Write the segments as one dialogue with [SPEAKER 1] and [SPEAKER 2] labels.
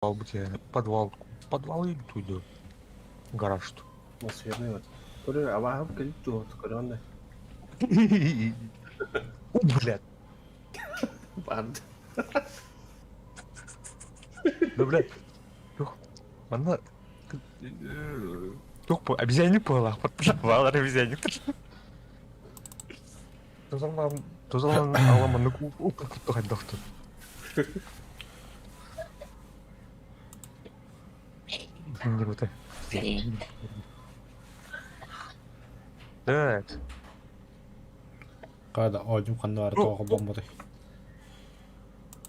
[SPEAKER 1] Подвал, подвал иду, гараж.
[SPEAKER 2] Атмосферный вот. Көрөр абааһы кэлip туох көрөн да.
[SPEAKER 1] Блядь.
[SPEAKER 2] Барды.
[SPEAKER 1] Да, блядь. Манна туох бу обезьянник буолаах баалар обезьянник тузалан тузалан аламаннык уккутtu хайдахтын Так.
[SPEAKER 3] Када оонньуу ханна баар тоҕо холбоммутай?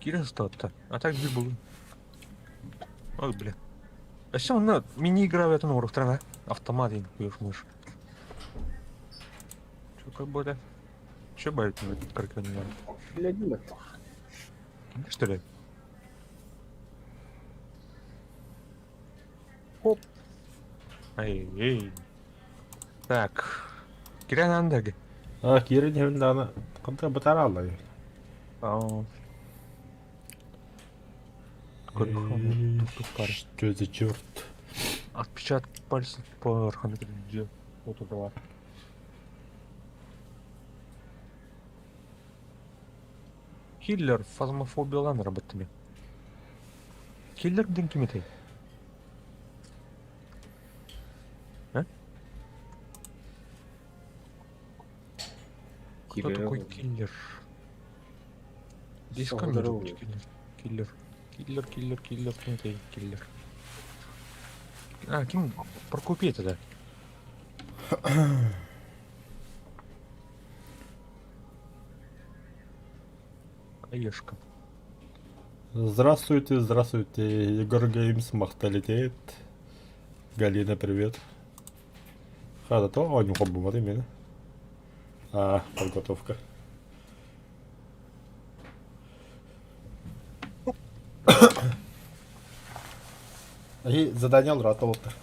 [SPEAKER 1] Кирин статта. А так биир булун. Ой, бля. Өссө онно мини-игра в этом уруктарына автомат дейін күйеш Че как бы Че байт
[SPEAKER 2] Блядь,
[SPEAKER 1] Что ли? Хоп. Эй, эй. Так. Кирен андаги.
[SPEAKER 3] А, кирин хевин даана ханта бытара аллай.
[SPEAKER 1] Аа.
[SPEAKER 3] Что за черт?
[SPEAKER 1] Отпечаток пальцев по где вот это Киллер фазмофобиялан работами. Киллер ден ким этэй? А? Кто такой киллер? Здесь камера киллер. Киллер. Киллер, киллер, киллер, ким этэй киллер. А, ким Прокопий это да? Хаешка.
[SPEAKER 3] Здравствуйте, здравствуйте, Егор Геймс, Махталитет. Галина, привет. Хада то, оонньуу холбумматый мені. А, подготовка. И задание алрата болтар.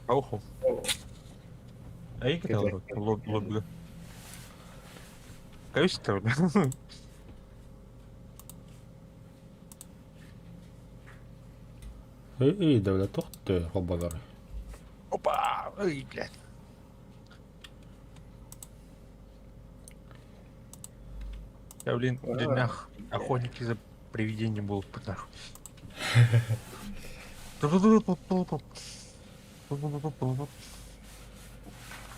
[SPEAKER 1] Ауху. Ай, лобби. Конечно,
[SPEAKER 3] Эй, да тохты холбанар.
[SPEAKER 1] Опа! Эй, блядь. Я, блин, в днях охотники за привидением был нахуй.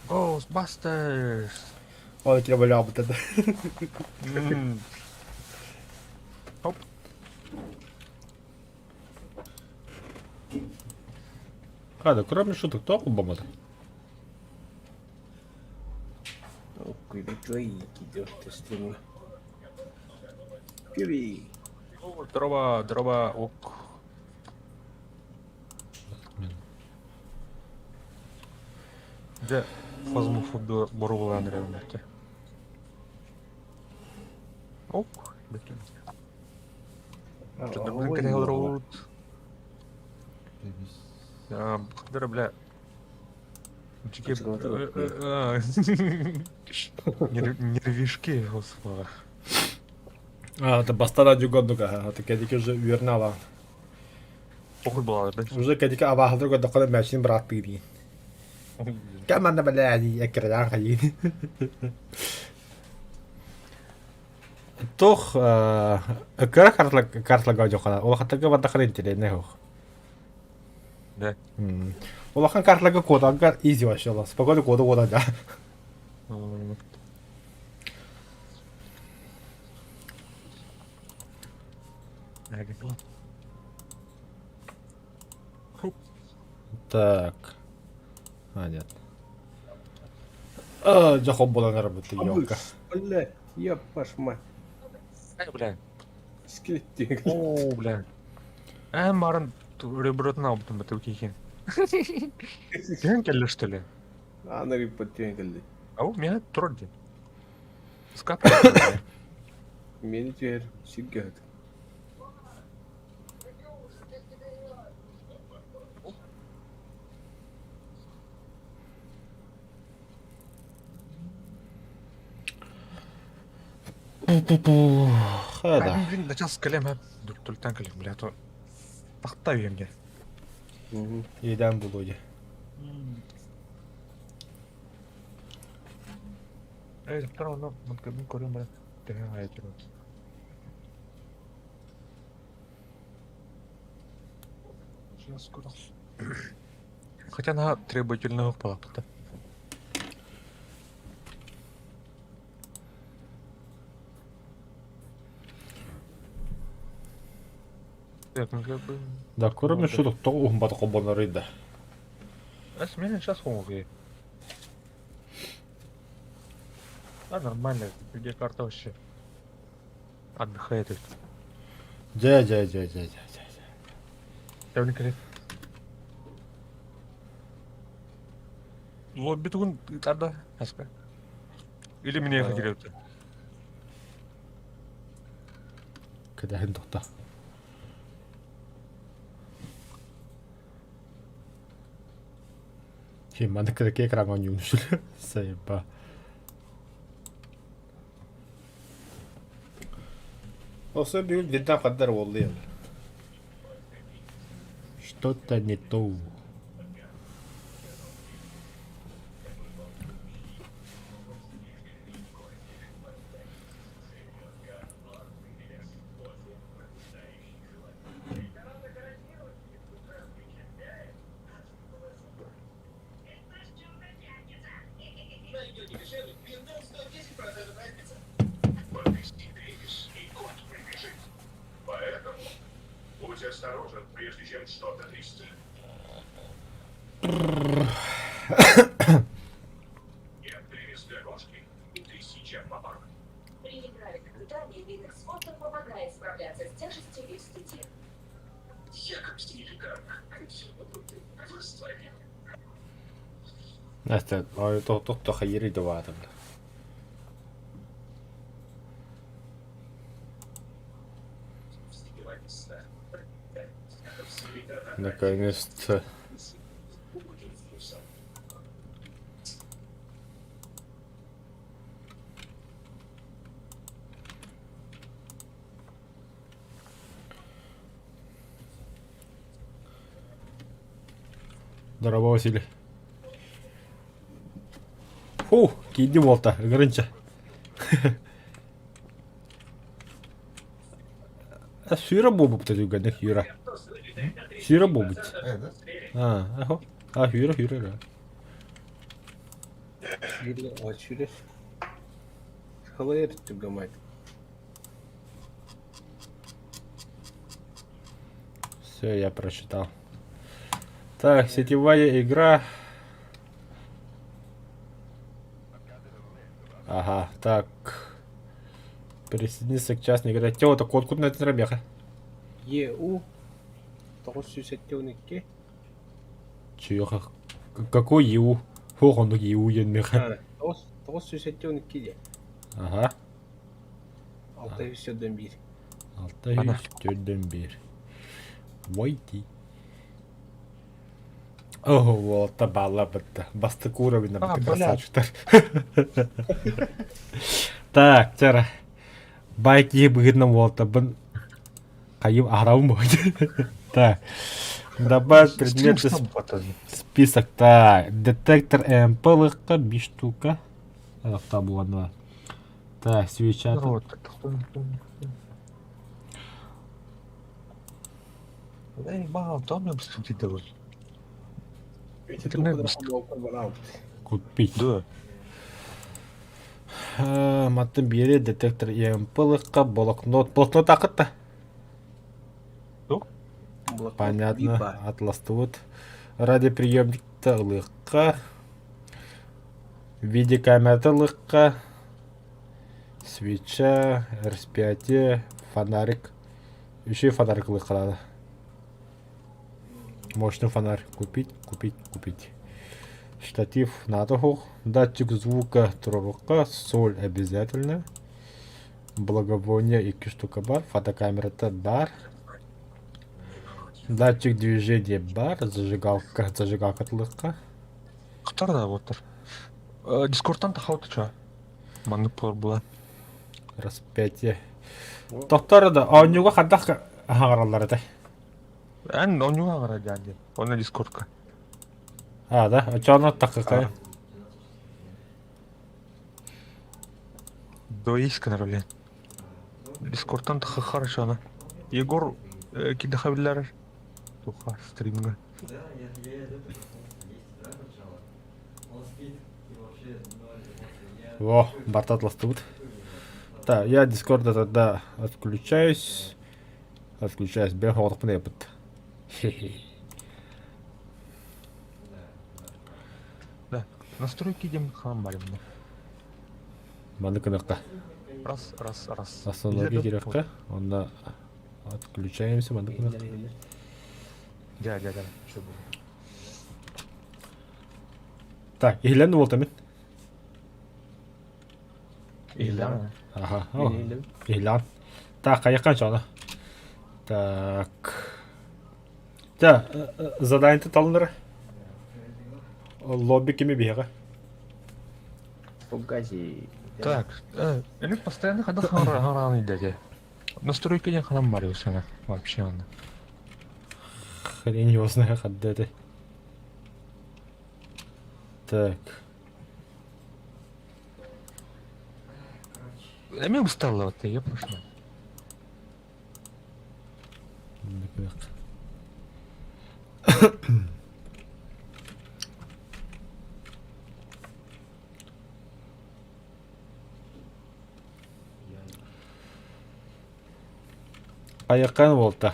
[SPEAKER 1] Ghostbusters!
[SPEAKER 3] Ой, треба ляпати.
[SPEAKER 1] Хоп.
[SPEAKER 3] Хада, кроме шуток, то холбомата.
[SPEAKER 2] Пиви.
[SPEAKER 1] Дрова, дрова, ок. Дьэ, фазмофобия боруобалаан эрэбин этэ. Ок, бэкин. Дьоннорбун кэтэһэ олоробут. Бухтара, бля. Нервишки, господи.
[SPEAKER 3] А, это бастара дюгоднука, это кедики уже үөрнала.
[SPEAKER 1] Похуй была, да?
[SPEAKER 3] Уже кедики абаһылар көрдөххө мэчин бырааттыы дии. Кэманна бэлээди эккирэлээн хайыы. Туох кыра картлага дьохана улахаттарга бардахана интеллигентнэй суох.
[SPEAKER 1] Да.
[SPEAKER 3] Улахан картлага куотаргар изи вообще спокойно куота куота да. Так. А, нет. А, дьэ холболон эрэ елка.
[SPEAKER 2] Бля, я мать.
[SPEAKER 1] Бля.
[SPEAKER 2] Скелет
[SPEAKER 1] О, бля. Э, марын ребротын албытым бит үкейхин. Кем келли, что ли?
[SPEAKER 2] Аны репот тен келди.
[SPEAKER 1] А у меня тролли. Скап.
[SPEAKER 2] Мени түһэр сиргэ
[SPEAKER 3] Хада.
[SPEAKER 1] Блин, начал с колем, а. Түлтан кэлем, бля, то. Тахта үйэмгэ.
[SPEAKER 3] Иэдээн буолуо дии.
[SPEAKER 1] Эй, доктор, онно мин көрүм баран төһө аайы турар. Сейчас скоро. Хотя она требовательного палата.
[SPEAKER 3] Да, кроме шуток, тоҕо уһумбата холбонорый да?
[SPEAKER 1] Мен сейчас хоҥугуй. А нормально, где карта вообще? Отдыхает.
[SPEAKER 3] Дьэ, дьэ, дьэ, дьэ, дьэ, дьэ.
[SPEAKER 1] Тэбин Лобби тугун тарда аска. Или мне хотели
[SPEAKER 3] Кэтэһин тохто. Ким маннык кыракый экраҥҥа оонньуун Сайба. Осы бүгүн Вьетнам хандар уоллуйан. Что-то не то. Настя, туох хайыырый да баатым. Наконец-то. Дорообо, Василий. Фу, киирди буолта, ыгырынча. Сүүрэ буолбупта түргэнник Юра. Сүүрэ буолбут. А, ахо. А, Юра, Юра, да.
[SPEAKER 2] Сүүрэ. Халайыр түргэмайт.
[SPEAKER 3] Все, я прочитал. Так, сетевая игра. Ага, так. Присоединиться к частной игре. Тео, код кут на меха.
[SPEAKER 2] ЕУ 972.
[SPEAKER 3] Чё, какой ЕУ? Фух, он ЕУ ен меха.
[SPEAKER 2] 972 диэн.
[SPEAKER 3] Ага.
[SPEAKER 2] 641.
[SPEAKER 3] 641. Войти. Ого, уолатта баалла бытта. Бастакы уровень
[SPEAKER 1] А,
[SPEAKER 3] бытта
[SPEAKER 1] блядь.
[SPEAKER 3] красавчиктар. Так, чара. Бай киһи быһыытынан уолаттарбын хайым аһарабын буолуо. Так. Добавь предметы список. Так, детектор МП лыкка 5 штука. Табуана. Так, свеча. Купить.
[SPEAKER 1] Да.
[SPEAKER 3] Маттын биэри детектор ЕМП лыкка блокнот. Блокнот акытта. Понятно. Атластыбыт. Радиоприемникта ылыахха. Видеокамерата ылыахха. Свеча, распятие, фонарик. Еще и фонарик ылыахха надо. Мощный фонарь. Купить, купить, купить. Штатив надо хух. Датчик звука турурука. Соль обязательно. Благовоние икки штука бар. Фотокамерата бар. Датчик движения бар. Зажигалка, зажигалка ылыахха.
[SPEAKER 1] Хтар да буолтар. Дискордтан тахаут ча. Маннык буолар була.
[SPEAKER 3] Распятие. Тохтор да оонньууга хайдах аһаҕараллар этэй?
[SPEAKER 1] Эн онньуга аҕара дьаан диэн. Онно дискордка.
[SPEAKER 3] А, да? Оччоҕуна таххыкай.
[SPEAKER 1] Доисканар блин. Дискордтан таххахар ошоно. Егор кидэхэ биллэр туха стримҥа.
[SPEAKER 3] Во, барта атластыбыт. Так, я Дискорда тогда отключаюсь. Отключаюсь. Бэйэм хоҕотохпун ыйаппыт.
[SPEAKER 1] Да, настройки идем хаан барымна.
[SPEAKER 3] Маны кыныкка.
[SPEAKER 1] Раз, раз, раз.
[SPEAKER 3] Основной кириэххэ. Онно отключаемся маннык кыныкка.
[SPEAKER 1] Дьэ, дьэ, дьэ. Что было?
[SPEAKER 3] Так, иһиллэн буолта мин.
[SPEAKER 1] Иһиллэн.
[SPEAKER 3] Аха. Иһиллэн. Так, хайаккан чоно. Так. Та, задание талыныр. Лобби кими биһиэхэ?
[SPEAKER 2] Фугази.
[SPEAKER 1] Так, или постоянно когда харан идете. Настройки не ханам барился вообще он.
[SPEAKER 3] Хрень его знает, это. Так.
[SPEAKER 1] Эми устала вот я пошла.
[SPEAKER 3] Айыккан буолта.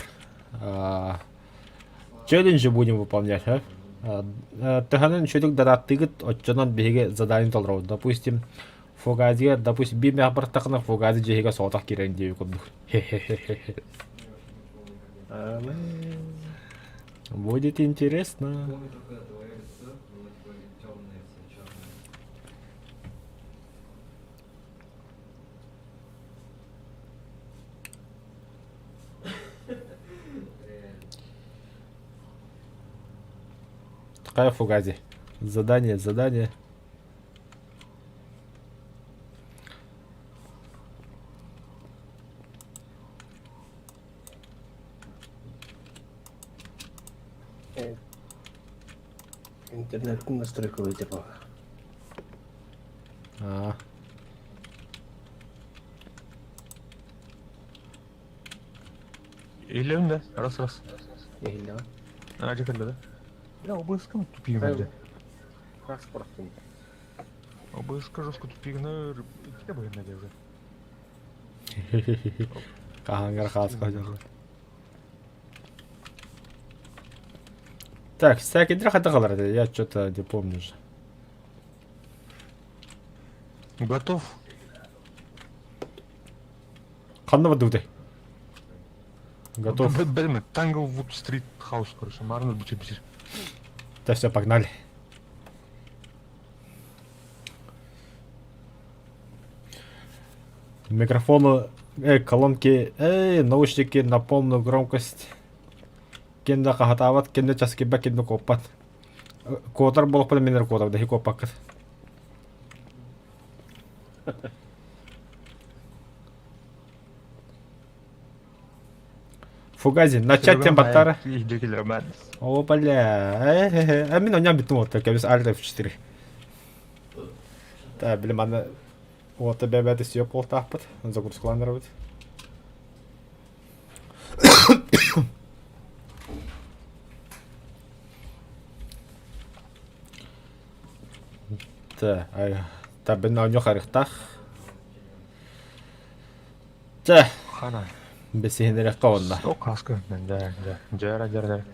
[SPEAKER 3] Челленджи будем выполнять, а? Төһөнөн үчүгэй дарааттыгыт, оччонон биһиги задание толоробут. Допустим, Фугазига, допустим, биир мэх бартахына Фугази дьиэһигэ соҕотох киирэн диэби курдук. Будет интересно. Такая Фугази. Задание, задание.
[SPEAKER 2] Интернеттин настройкалыы типа.
[SPEAKER 3] Аа.
[SPEAKER 1] Иһиллэбин да? Раз раз.
[SPEAKER 2] Иһиллэҕин.
[SPEAKER 1] А, дьэ кэллэ да? Бля, ОБС-ка тупигна дьэ.
[SPEAKER 2] Раз просто.
[SPEAKER 1] ОБС-ка жестко тупигна, иккитэ быһынна дьэ уже.
[SPEAKER 3] Хаһааҥҥар хааска дьоллор. Так, всякий хатахалар, я что-то не помню уже.
[SPEAKER 1] Готов.
[SPEAKER 3] Ханна бардыбытай? Готов.
[SPEAKER 1] Блин, Tanglewood Street House, короче, марна бутер битер.
[SPEAKER 3] Да все, погнали. Микрофону, колонки, наушники на полную громкость. Ким да хаһатаабат, ким да часкыйбат, ким да куоппат. Куотар буолуохпун мин эрэ куотабын, эһи куоппаккыт. Фугази, начать тем баттара. О, бля. А мин онньоон бүттүм уоттар, кэбис Alt F4. Та, били манна уота бэбэти сиэп буолтаахпыт, загрузкаланарбыт. Та, ай, та бин оонньуу харыхтаах. Чэ,
[SPEAKER 1] Хана.
[SPEAKER 3] бэсиһинэрэххэ уонна.
[SPEAKER 1] О, краска. Да, да. Дьара, дьара, дьара.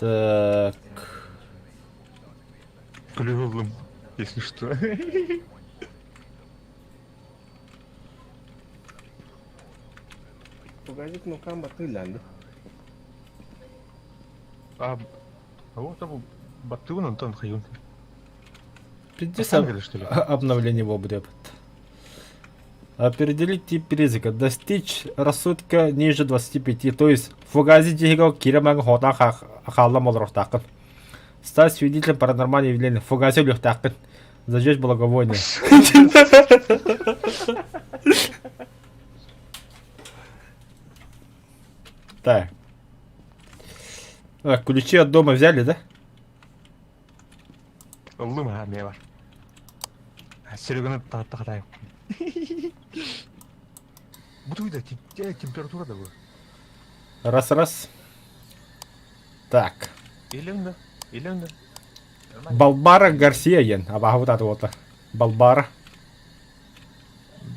[SPEAKER 3] Так.
[SPEAKER 1] Плювым, если что.
[SPEAKER 2] Погоди, ну кам баттыылаан
[SPEAKER 1] А, вот там Баттыгын Антон Хаюн.
[SPEAKER 3] Пиздец,
[SPEAKER 1] Ангелы, что ли?
[SPEAKER 3] обновление будет. Определить тип ризика. Достичь рассудка ниже 25, то есть фугази дьиһигэр киирэ маҥан хотон хааллам олоруохтааххын. Стать свидетелем паранормального явления. Фугази өлүөхтааххын. Зажечь благовоние. Так. А, ключи от дома взяли, да?
[SPEAKER 1] Ыллым аха эмиэ бар. Сереганы таатта хатаайым. Бу туйда температура да бу.
[SPEAKER 3] Раз-раз. Так.
[SPEAKER 1] Илем да, илем да.
[SPEAKER 3] Балбара Гарсия ен, абаһабыт аты уота. Балбара.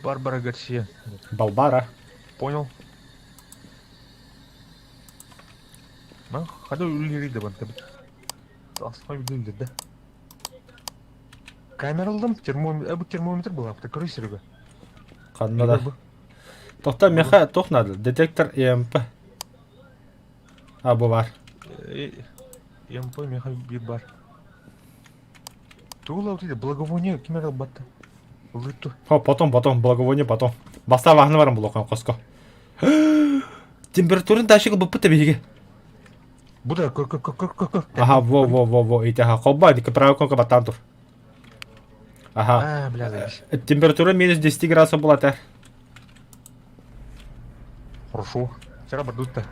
[SPEAKER 1] Барбара Гарсия.
[SPEAKER 3] Балбара.
[SPEAKER 1] Понял. Ман хада үллери да бантабыт. Асмай билдим да. Камера ылдым, термометр, бу термометр была, көрүй Серега.
[SPEAKER 3] Ханна да. Тохта меха тох надо. Детектор ЭМП. А бу бар.
[SPEAKER 1] ЭМП меха бир бар. Тула вот это благовоние кимер албатта. Лыту.
[SPEAKER 3] О, потом, потом, благовоние потом. Баста вахны барам булокан коско. Температурын дальше буппыт биһиги.
[SPEAKER 1] Бу да көр көр көр көр көр.
[SPEAKER 3] Аха, во, во, во, во, ити аха, холба, дика правый кнопка баттаан тур. Аха.
[SPEAKER 1] А, бля, заебись.
[SPEAKER 3] Температура минус 10 градусов была та.
[SPEAKER 1] Хорошо. Вчера бардут-то.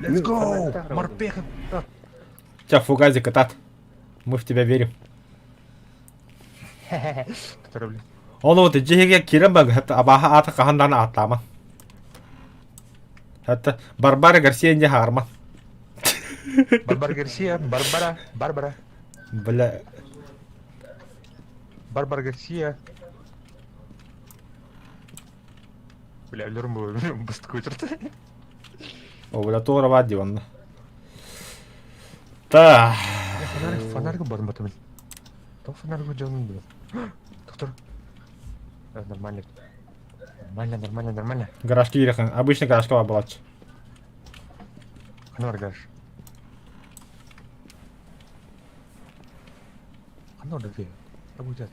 [SPEAKER 1] Let's go! Морпеха!
[SPEAKER 3] Тебя фугазик атат. Мы в тебя верим.
[SPEAKER 1] Который, блин.
[SPEAKER 3] Ол вот дьиэгэ киирэн баран абааһы аата хаһан даҕаны ааттаама. Хатта Барбара Гарсия инде хаарма.
[SPEAKER 1] Барбара Гарсия, Барбара, Барбара.
[SPEAKER 3] Бля,
[SPEAKER 1] Барбара Гарсия. Бля, өлөрүм бу быстык көтөртө.
[SPEAKER 3] О, бля, туора баар дии онно. Та.
[SPEAKER 1] Фонарик, фонарик барым батамын. Тоқ фонарик дьонун блин. Доктор. Нормально. Нормально, нормально, нормально.
[SPEAKER 3] Гаражка киириэххин. Обычный гаражка баар буолааччы.
[SPEAKER 1] Ханна бар гараж? Ханна орда ты? Работает.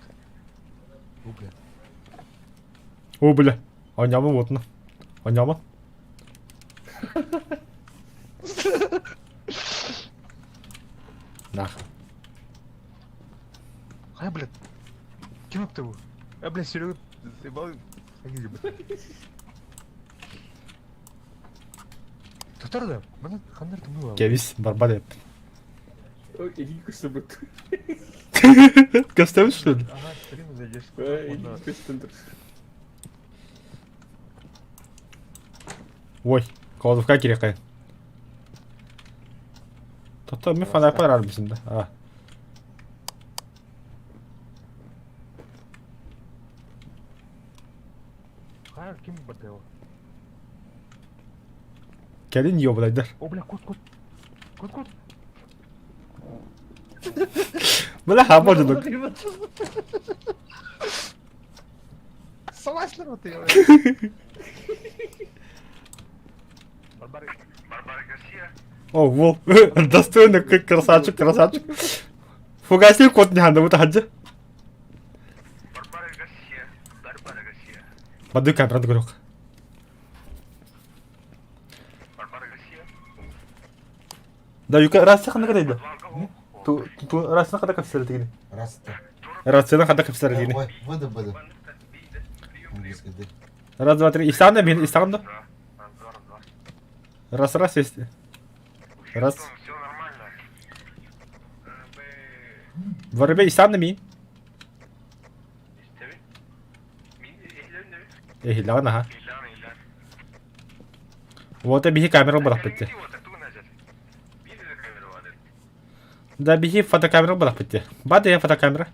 [SPEAKER 1] О, бля.
[SPEAKER 3] О, бля. Оонньоомун уотуна. Оонньоомун. Нах.
[SPEAKER 1] Хайа, блядь. Ким ыпты бу? А, бля, Серега, заебал. Тотар да, мана ханнар тымныы
[SPEAKER 3] Кэбис, барбат эп.
[SPEAKER 2] Илии көстүбүт.
[SPEAKER 3] Көстөбүт что ли?
[SPEAKER 1] Ага, стрим зайдешь.
[SPEAKER 2] Илии көстөн тур.
[SPEAKER 3] Ой, кладовка кириэххэ. Тото ми фонарь арбисин да. А.
[SPEAKER 1] Хайа, ким бардео?
[SPEAKER 3] Кэлин ёбдайдар.
[SPEAKER 1] О, бля, кот, кот. Кот, кот.
[SPEAKER 3] Бля, хабождук.
[SPEAKER 1] Саласлар вот ее. Барбара, Барбара Гарсия.
[SPEAKER 3] О, во, достойно, как красавчик, красавчик. Фугасил кот не ханда, вот хаджа.
[SPEAKER 1] Барбара Гарсия. Барбара Гарсия.
[SPEAKER 3] Бадык камераны көрөк.
[SPEAKER 1] Барбара Гарсия.
[SPEAKER 3] Да, юка рация ханна кадайда. Ту ту рацияны хада капсер дигини.
[SPEAKER 4] Раста.
[SPEAKER 3] Рацияны хада капсер дигини.
[SPEAKER 4] Ой, выды быды. Английский ды.
[SPEAKER 3] Раз, два, три. Истан да, истан да. Раз, раз, есть. Раз.
[SPEAKER 1] Все нормально.
[SPEAKER 3] Воробей истан да ми. Эхиллаган аха. Вот биһи камера бырахпытты. Да биһи фотокамера бырахпытты. Бат я фотокамера.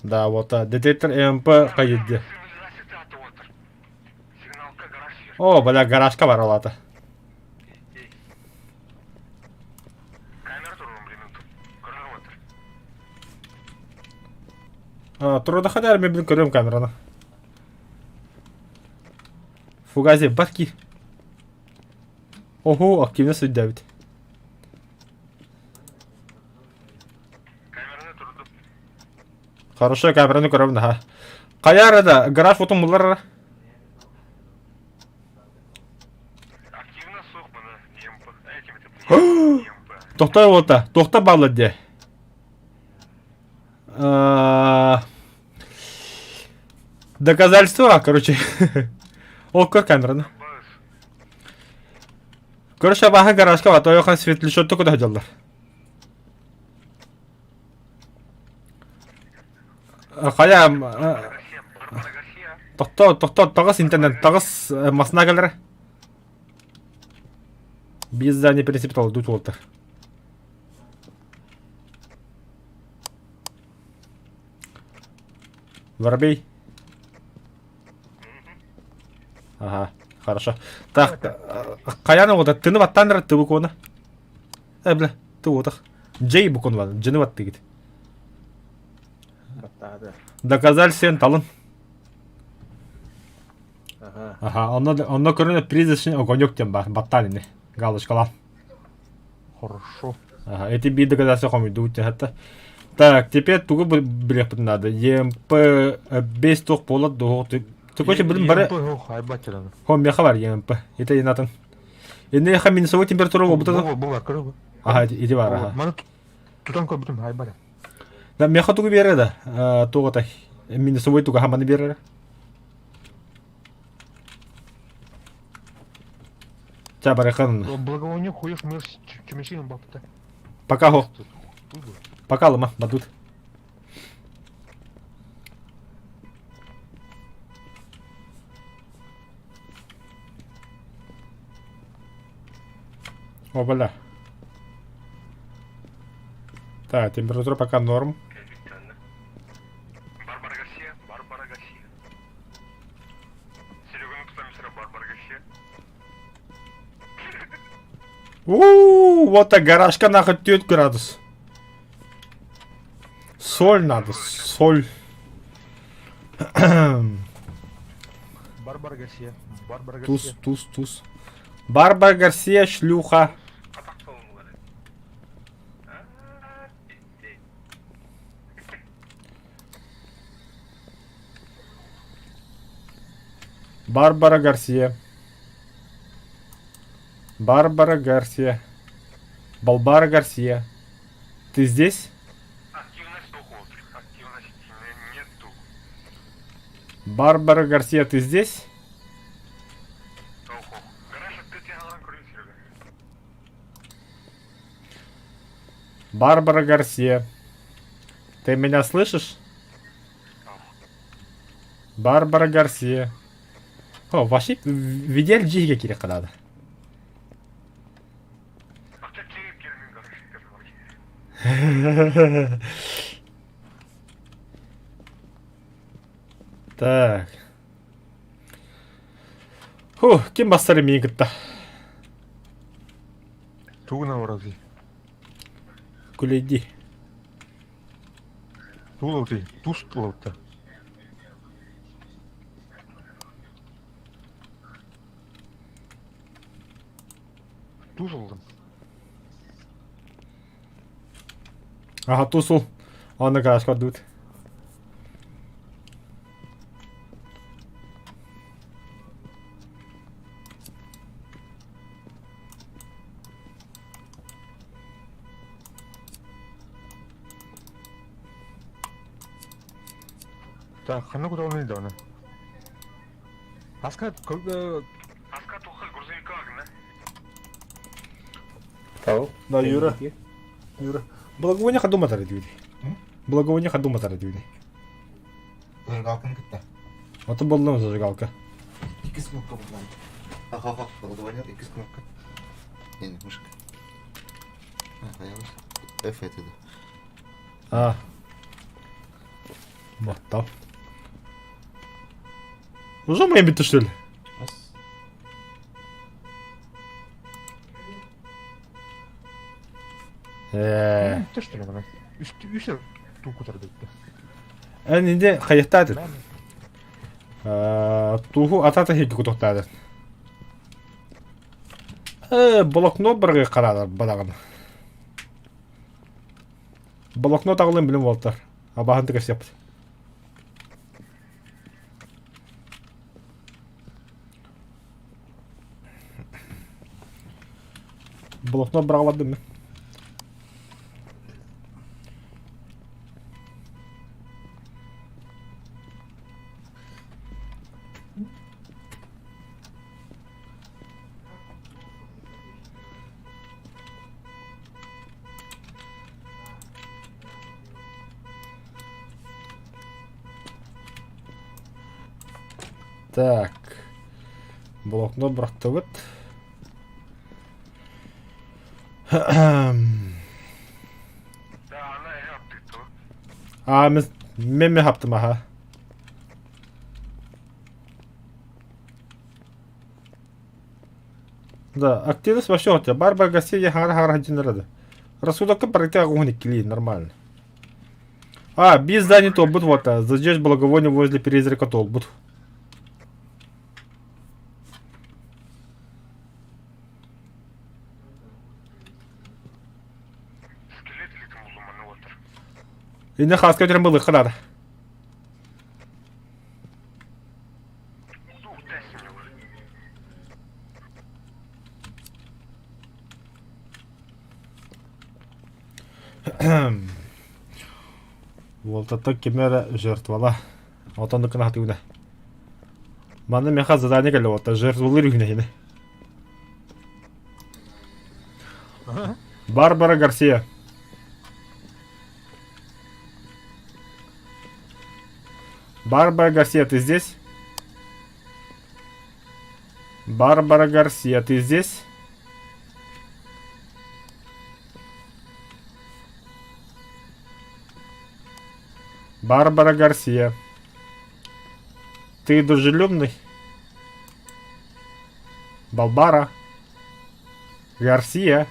[SPEAKER 3] Да, вот детектор ЭМП хайдди. О, бля, гаражка баралата. Турда хадar мен билин көрөм камераны. Фугази, батки. Ого, активно сүрдээбит. Хорошо, камераны көрөбүн аха. Хайа арада гараж отун булар Тохтой уота, тохта балла де. Доказательства, короче. Ол көр камераны. Короче, абааһы гаражка бат, ойохон светлячок куда сылдьаллар. Хайа, тохтоо, тохтоо, таҕыс интернет, таҕыс масына кэлэр. Биир здание принципе толордуу уолтар. Воробей. Ага, хорошо. Так, хайаан оҕото тыны баттаан эрэ ты букуона. Э, бля, ты уотах. Джей букун бар, джины баттыгит.
[SPEAKER 2] Баттаады.
[SPEAKER 3] Доказаль сен талын.
[SPEAKER 2] Ага.
[SPEAKER 3] Ага, онно, онно көрүнэ призрачный огонек диэн бар, баттаан ини. Галочкалаан.
[SPEAKER 1] Хорошо.
[SPEAKER 3] Ага, эти биир доказательства хомуйдубут диэн Так, теперь тугу билиэхпитин наада. ЕМП 5 туох буолар дуо? Короче, блин, бары...
[SPEAKER 1] ЕМП, айбат аны.
[SPEAKER 3] Хом, меха бар ЕМП. Это инатын. Инне минусовой температура болбута.
[SPEAKER 1] Бу бу бар, көрө.
[SPEAKER 3] Ага, иди бар, ага.
[SPEAKER 1] Маны тутан көрбүтүм, айбат.
[SPEAKER 3] Да, меха тугу берер да. Тугу тай. Минусовой тугу хаманы берер. Ча барахан.
[SPEAKER 1] Благовоние хуешь мир чемешин бапта.
[SPEAKER 3] Пока хо. Пока лыма, бадут. О, бля. Так, температура пока норм.
[SPEAKER 1] Барбара Гарсия, Барбара Гарсия. Серега Барбара Гарсия.
[SPEAKER 3] У, вот так гаражка нахуй 4 градус. Соль надо, соль.
[SPEAKER 1] Барбара Гарсия, Барбара
[SPEAKER 3] Туз,
[SPEAKER 1] Гарсия.
[SPEAKER 3] туз, туз. Барбара Гарсия, шлюха. Барбара Гарсия. Барбара Гарсия. Балбара Гарсия. Ты здесь?
[SPEAKER 1] Активность уход. Активности нету.
[SPEAKER 3] Барбара Гарсия, ты здесь?
[SPEAKER 1] Уход. Гараж открытия Серега.
[SPEAKER 3] Барбара Гарсия. Ты меня слышишь? Барбара Гарсия. О, вообще, видел джиге кире кадады. Так. Фу, ким бастары миин кытта?
[SPEAKER 1] Тугуна ворози.
[SPEAKER 3] Күлейди.
[SPEAKER 1] Тулауты, туз тулаута. Туз олдым.
[SPEAKER 3] Ага, тусул. Аны гаражка дут.
[SPEAKER 1] Так, хана куда он недавно. Аска, Аска тухал грузовика агна.
[SPEAKER 2] Тау.
[SPEAKER 3] Да, Юра. Юра. Благовония хадума тары диви. Благовония хадума тары диви.
[SPEAKER 4] Зажигалканы кытта.
[SPEAKER 3] Аты болдым зажигалка.
[SPEAKER 4] Икки кнопка булган. Ага, благовония икки кнопка. Не, не, мышка. А, я мышка. F это.
[SPEAKER 3] А. Маттал. Уже мы битті что ли?
[SPEAKER 4] Раз.
[SPEAKER 3] Э.
[SPEAKER 1] Ты что ли, она? Үс ту кутарды.
[SPEAKER 3] Эн инде хайыктады. Туһу атата хеги кутуктады. Э, блокнот баргы карадыр бадагын. Блокнот агылын билим болтар. Абаһын тыгыр сеп. Блокнот бырагыбадым мен. Так. Блокнот бырахтыбыт. Аа, мен мен хаптым аха. Да, активность вообще у тебя. Барбара Гарсия хара-хара один Рассудок пройти огонь кили, нормально. А, без здания толбут вот, а, зажечь благовоние возле призрака толбут. Инне хаска өтөрөн былыхха наада. Уолтаттан кими эрэ жертвала. Отоннукун хатыгына. Манна миэхэ задание кэллэ уолта жертвалыыр үһүнэ иһинэ. Барбара Гарсия. Барбара Гарсия, ты здесь? Барбара Гарсия, ты здесь? Барбара Гарсия. Ты дружелюбный? Балбара. Гарсия.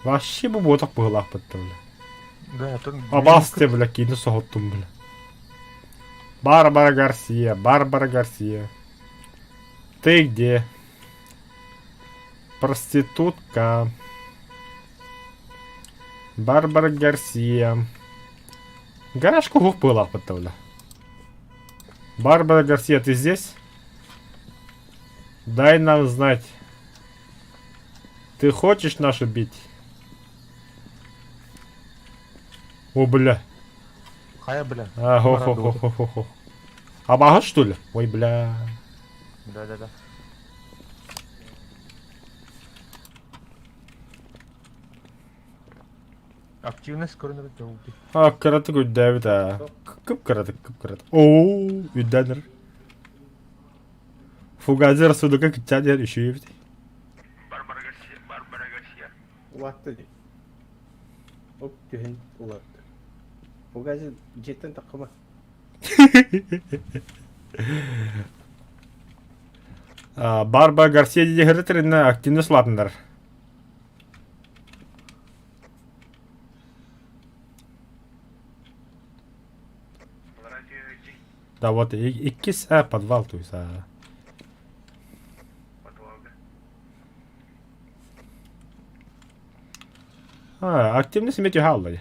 [SPEAKER 3] Вообще бу буотах быһыылаахпыт бля.
[SPEAKER 1] Да, это...
[SPEAKER 3] Абасте, бля, киини соһуттум, бля. Барбара Гарсия, Барбара Гарсия. Ты где? Проститутка. Барбара Гарсия. Гараж куһук быһыылаахпыт бля. Барбара Гарсия, ты здесь? Дай нам знать. Ты хочешь нас убить? О, бля.
[SPEAKER 1] Хайа, бля.
[SPEAKER 3] А, хо хо хо хо хо хо. Абаһы, что ли? Ой, бля.
[SPEAKER 1] Да-да-да. Активность көрүнэр дьолби.
[SPEAKER 3] А, кыратык үрдээбит аа. Кып-кыратык, кып-кыратык. Оо, үрдээнэр. Фугазер судука киччаан үчүгэй эбит.
[SPEAKER 1] Барбара Гарсия, Барбара Гарсия.
[SPEAKER 2] Улаатта дии. Оп түһэн улаатта. Фугази дьиэттэн таххыма.
[SPEAKER 3] Барбара Гарсия диэхэрэ активно сылаатыннар. Да вот иккис а подвал то есть а. А, активность иметь хаалла.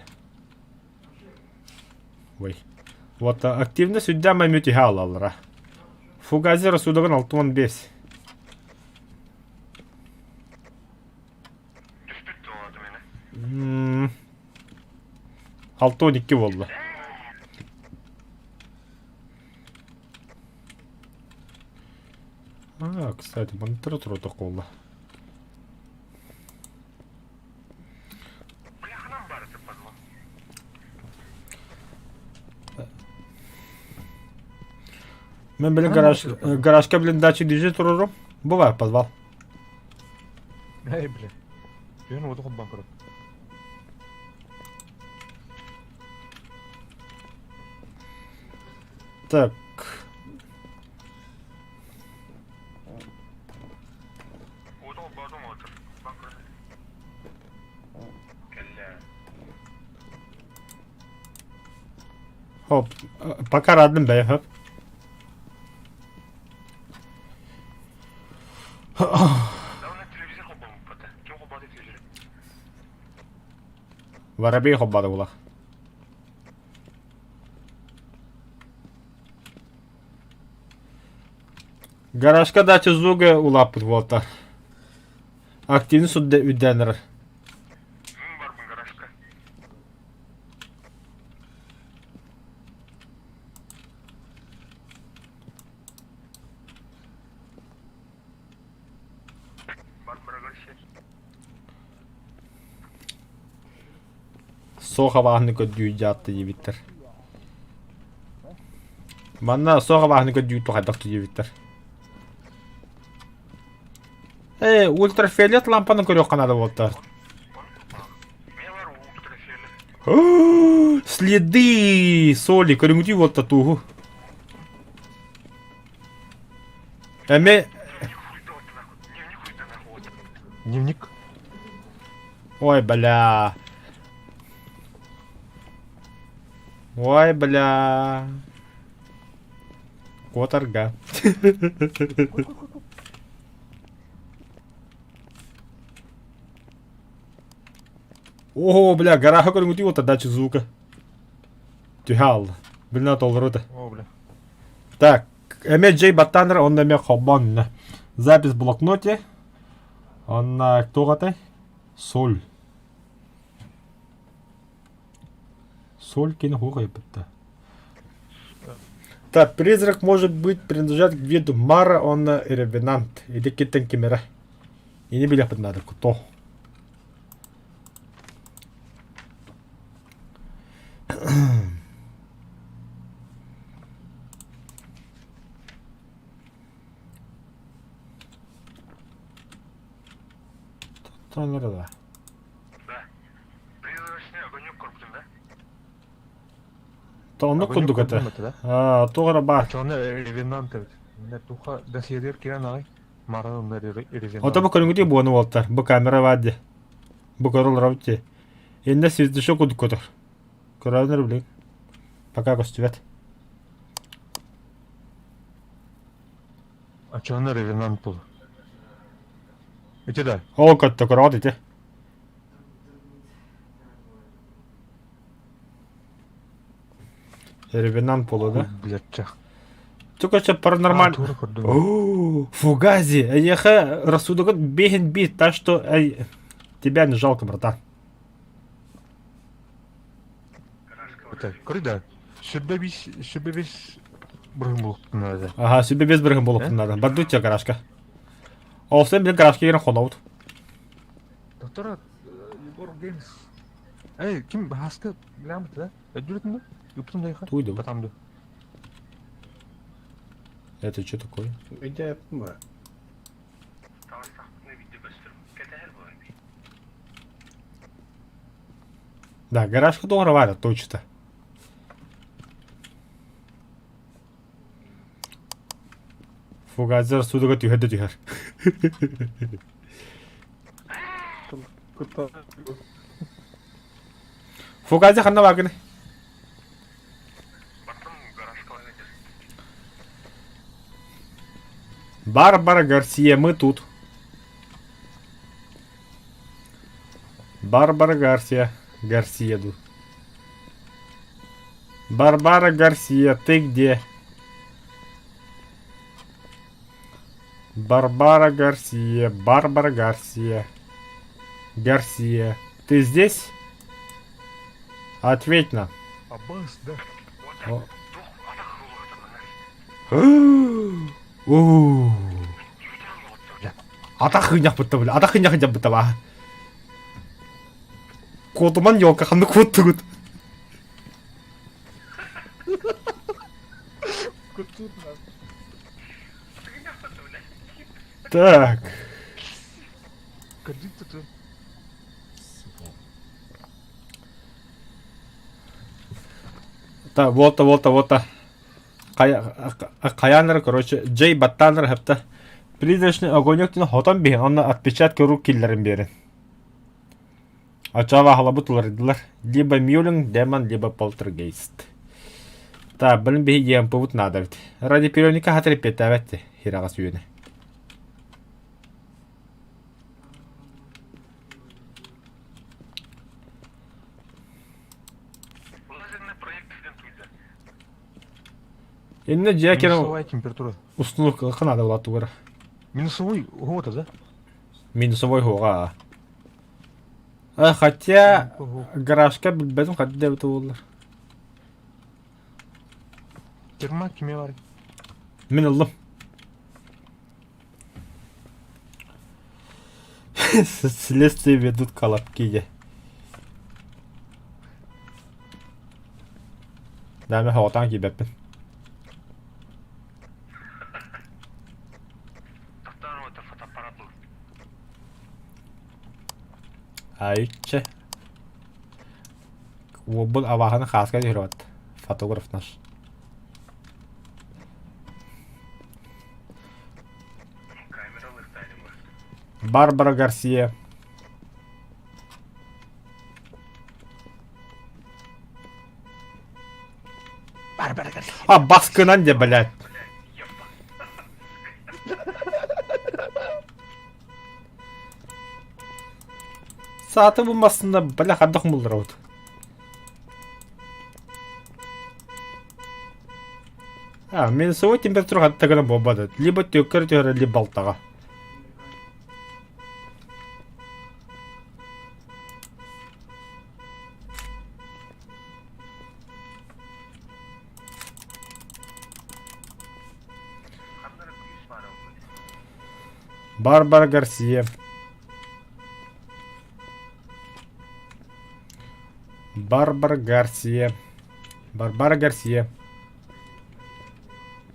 [SPEAKER 3] Ой. Вот активность үрдээн мүтү хаалаллара. Фугазер судогун 65. 6-12 буолла. А, кстати, монитор турута буолла. Мен блин гараж, гаражка блин дача дежи турурум. Бывает подвал.
[SPEAKER 1] Эй, бля. Күн уоту холбоон көрөр.
[SPEAKER 3] Так. Хоп, пока радым бэй, хоп. Воробей холбоото булах. Гаражка дача звуга улааппыт буолта. Активный судда үрдээн суох абааһыны көрдүү дьаатты диэбиттэр. Манна суох абааһыны көрдүү хайдах диэбиттэр. Э, ультрафиолет лампаны көрүөххэ наада буолта. Следы соли көрүҥүтүү буолта тууһу. Эми
[SPEAKER 1] Дневник.
[SPEAKER 3] Ой, бля. Ой, бля. Куотарга. О, бля, гараха көрүҥүтүү буолта дача звука. Түһэ алла. Билна толорута.
[SPEAKER 1] О, бля.
[SPEAKER 3] Так, эмэ Джей Баттанер, онно эмэ Хобон. Запись в блокноте. Онно кто этой? Соль. Соль кини хугайбытта. Так, призрак может быть принадлежать к виду Мара, он ревенант. Или киттен кимера. И не билэхпит надо, кто. Танырда. Оннук курдук этэ. Аа, туох эрэ баар.
[SPEAKER 1] Чону ревенант эбит. Мене туха досьедер кирен аҕай. Мара онно ревенант.
[SPEAKER 3] Ото бу көрүҥүтүй буону буолтар. Бу камера баар дии. Бу көрө олоробут дии. Иннэ сирдишо курдук көтөр. Көрөөнөр билигин. Пока көстүбэт.
[SPEAKER 1] А чону ревенант был. Ити да.
[SPEAKER 3] Ол көттө көрөҕүт ити. Ревенант буолуо да?
[SPEAKER 1] Блядь.
[SPEAKER 3] Только что паранормаль. О, Фугази, эйиэхэ рассудок бэһин биир, так что эй, тебя не жалко, братан.
[SPEAKER 1] Көрүй да. Сүрбэ бис, сүрбэ бис бырыһын буолуохтун наада.
[SPEAKER 3] Ага, сүрбэ бес бырыһын буолуохтун наада. Бардучча гаражка. Ол сен билин гаражка киирэн хонобут.
[SPEAKER 1] Доктор, Егор Геймс. Эй, ким Хаска билэммит да? Өйдүүрүтүн да? Ыппытым да
[SPEAKER 3] Туйду.
[SPEAKER 1] Батам ду.
[SPEAKER 3] Это что такое?
[SPEAKER 2] Өйдөөппүн ба.
[SPEAKER 3] Да, гаражка доҕоро баара точно. Фугазер судуга түһэр да түһэр.
[SPEAKER 2] Кутта.
[SPEAKER 3] Фугази ханна бааргыный? Барбара Гарсия, мы тут. Барбара Гарсия. Гарсия ду. Барбара Гарсия, ты где? Барбара Гарсия, Барбара Гарсия. Гарсия, ты здесь? Ответь нам.
[SPEAKER 1] Аббас, да.
[SPEAKER 3] О. Уу. Атах хынньахпытта бля, атах хынньах дьаббыта ба. Куотуман елка ханна куоттугут. Так. Та, вот, вот, вот. Хайааннар, короче, Джей баттааннар хапта. Призрачный огонек диэн хотон биһин, онно отпечатки рук киллэрин биэрин. Оччоҕо аһылабыт уларыйдылар. Либо Мюлинг, Демон, либо Полтергейст. Так, блин, биһи ЕМП-бут наада эбит. Радиоперионика хатыр эппиэттээбэт дии, хираҕас үөнэ. Инна дьиэ кэрэ
[SPEAKER 1] Минусовая температура.
[SPEAKER 3] установка надо была тугара.
[SPEAKER 1] Минусовой года, да?
[SPEAKER 3] Минусовой хуга. А, хотя гаражка билбэтим хат дебит буоллар.
[SPEAKER 1] Термак киме бар?
[SPEAKER 3] Мин ыллым. Следствие ведут колобки. Да, мин хоҕотоон киирбэппин. Айчы. Уолбут абааһыны хааска түһэрбэт. Фотограф наш. Барбара Гарсия.
[SPEAKER 1] Барбара Гарсия.
[SPEAKER 3] А баскынан де, блядь. Сааты булмасында, бля, хардах булдырабыт. А, минусовой температура хатта гына буолбат. Либо түөккэр түһэрэ, либо балтаҕа. Барбара Гарсия. Барбара Гарсия. Барбара Гарсия.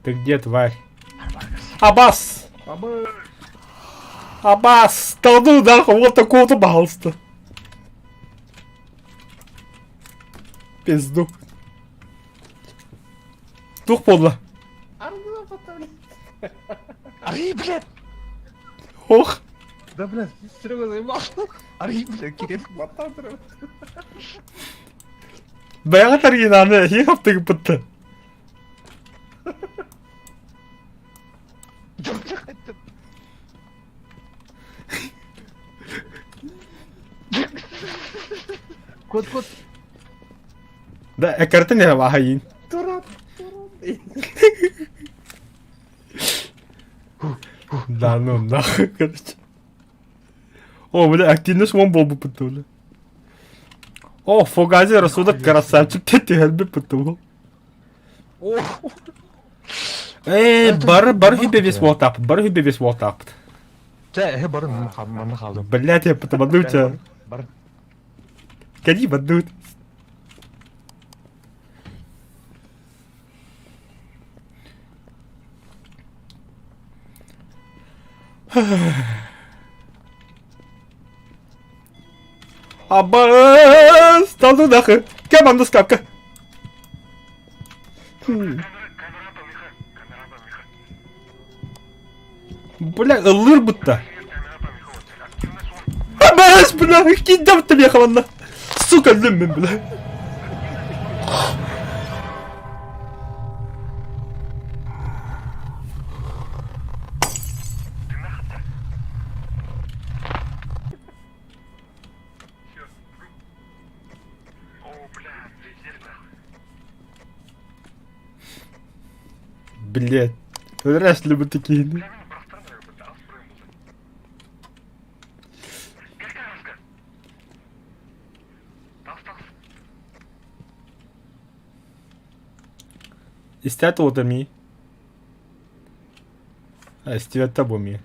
[SPEAKER 3] Ты где, тварь? Абас! Абас! Да ну нахуй, вот такого-то пожалуйста. Пизду. Тух подло.
[SPEAKER 1] Арый, блядь!
[SPEAKER 3] Ох!
[SPEAKER 2] Да, блядь, Серега заебал. Арый, блядь, Кирилл, мотатор.
[SPEAKER 3] Бэйэҕэ таргинаны эһиги хаптыгыппытта.
[SPEAKER 2] Кот, кот.
[SPEAKER 3] Да, эккирэтин иһэ баһайын.
[SPEAKER 2] Дурак.
[SPEAKER 3] Да ну нахуй, короче. О, бля, активность уон буолбуппут бля. О, Фугази рассудок красавчик, түһэрбиппит бу. Ээ, бары бары хүбэ бес буолтааппыт, бары хүбэ бес буолтааппыт.
[SPEAKER 1] Чэ, эһэ бары манна хаалдым.
[SPEAKER 3] Блядь, я потоману тебя.
[SPEAKER 1] Бары.
[SPEAKER 3] Кэлии бандыт. Абаас, да ну нахуй. Кэм анны скапка. Бля, ыллыыр бутта. Абаас, бля, киирдэ бутта миэхэ манна. Сука, өллүм мин, бля. Блять. Вряд ли бы такие. Истят уотами. А, истибэт табуми.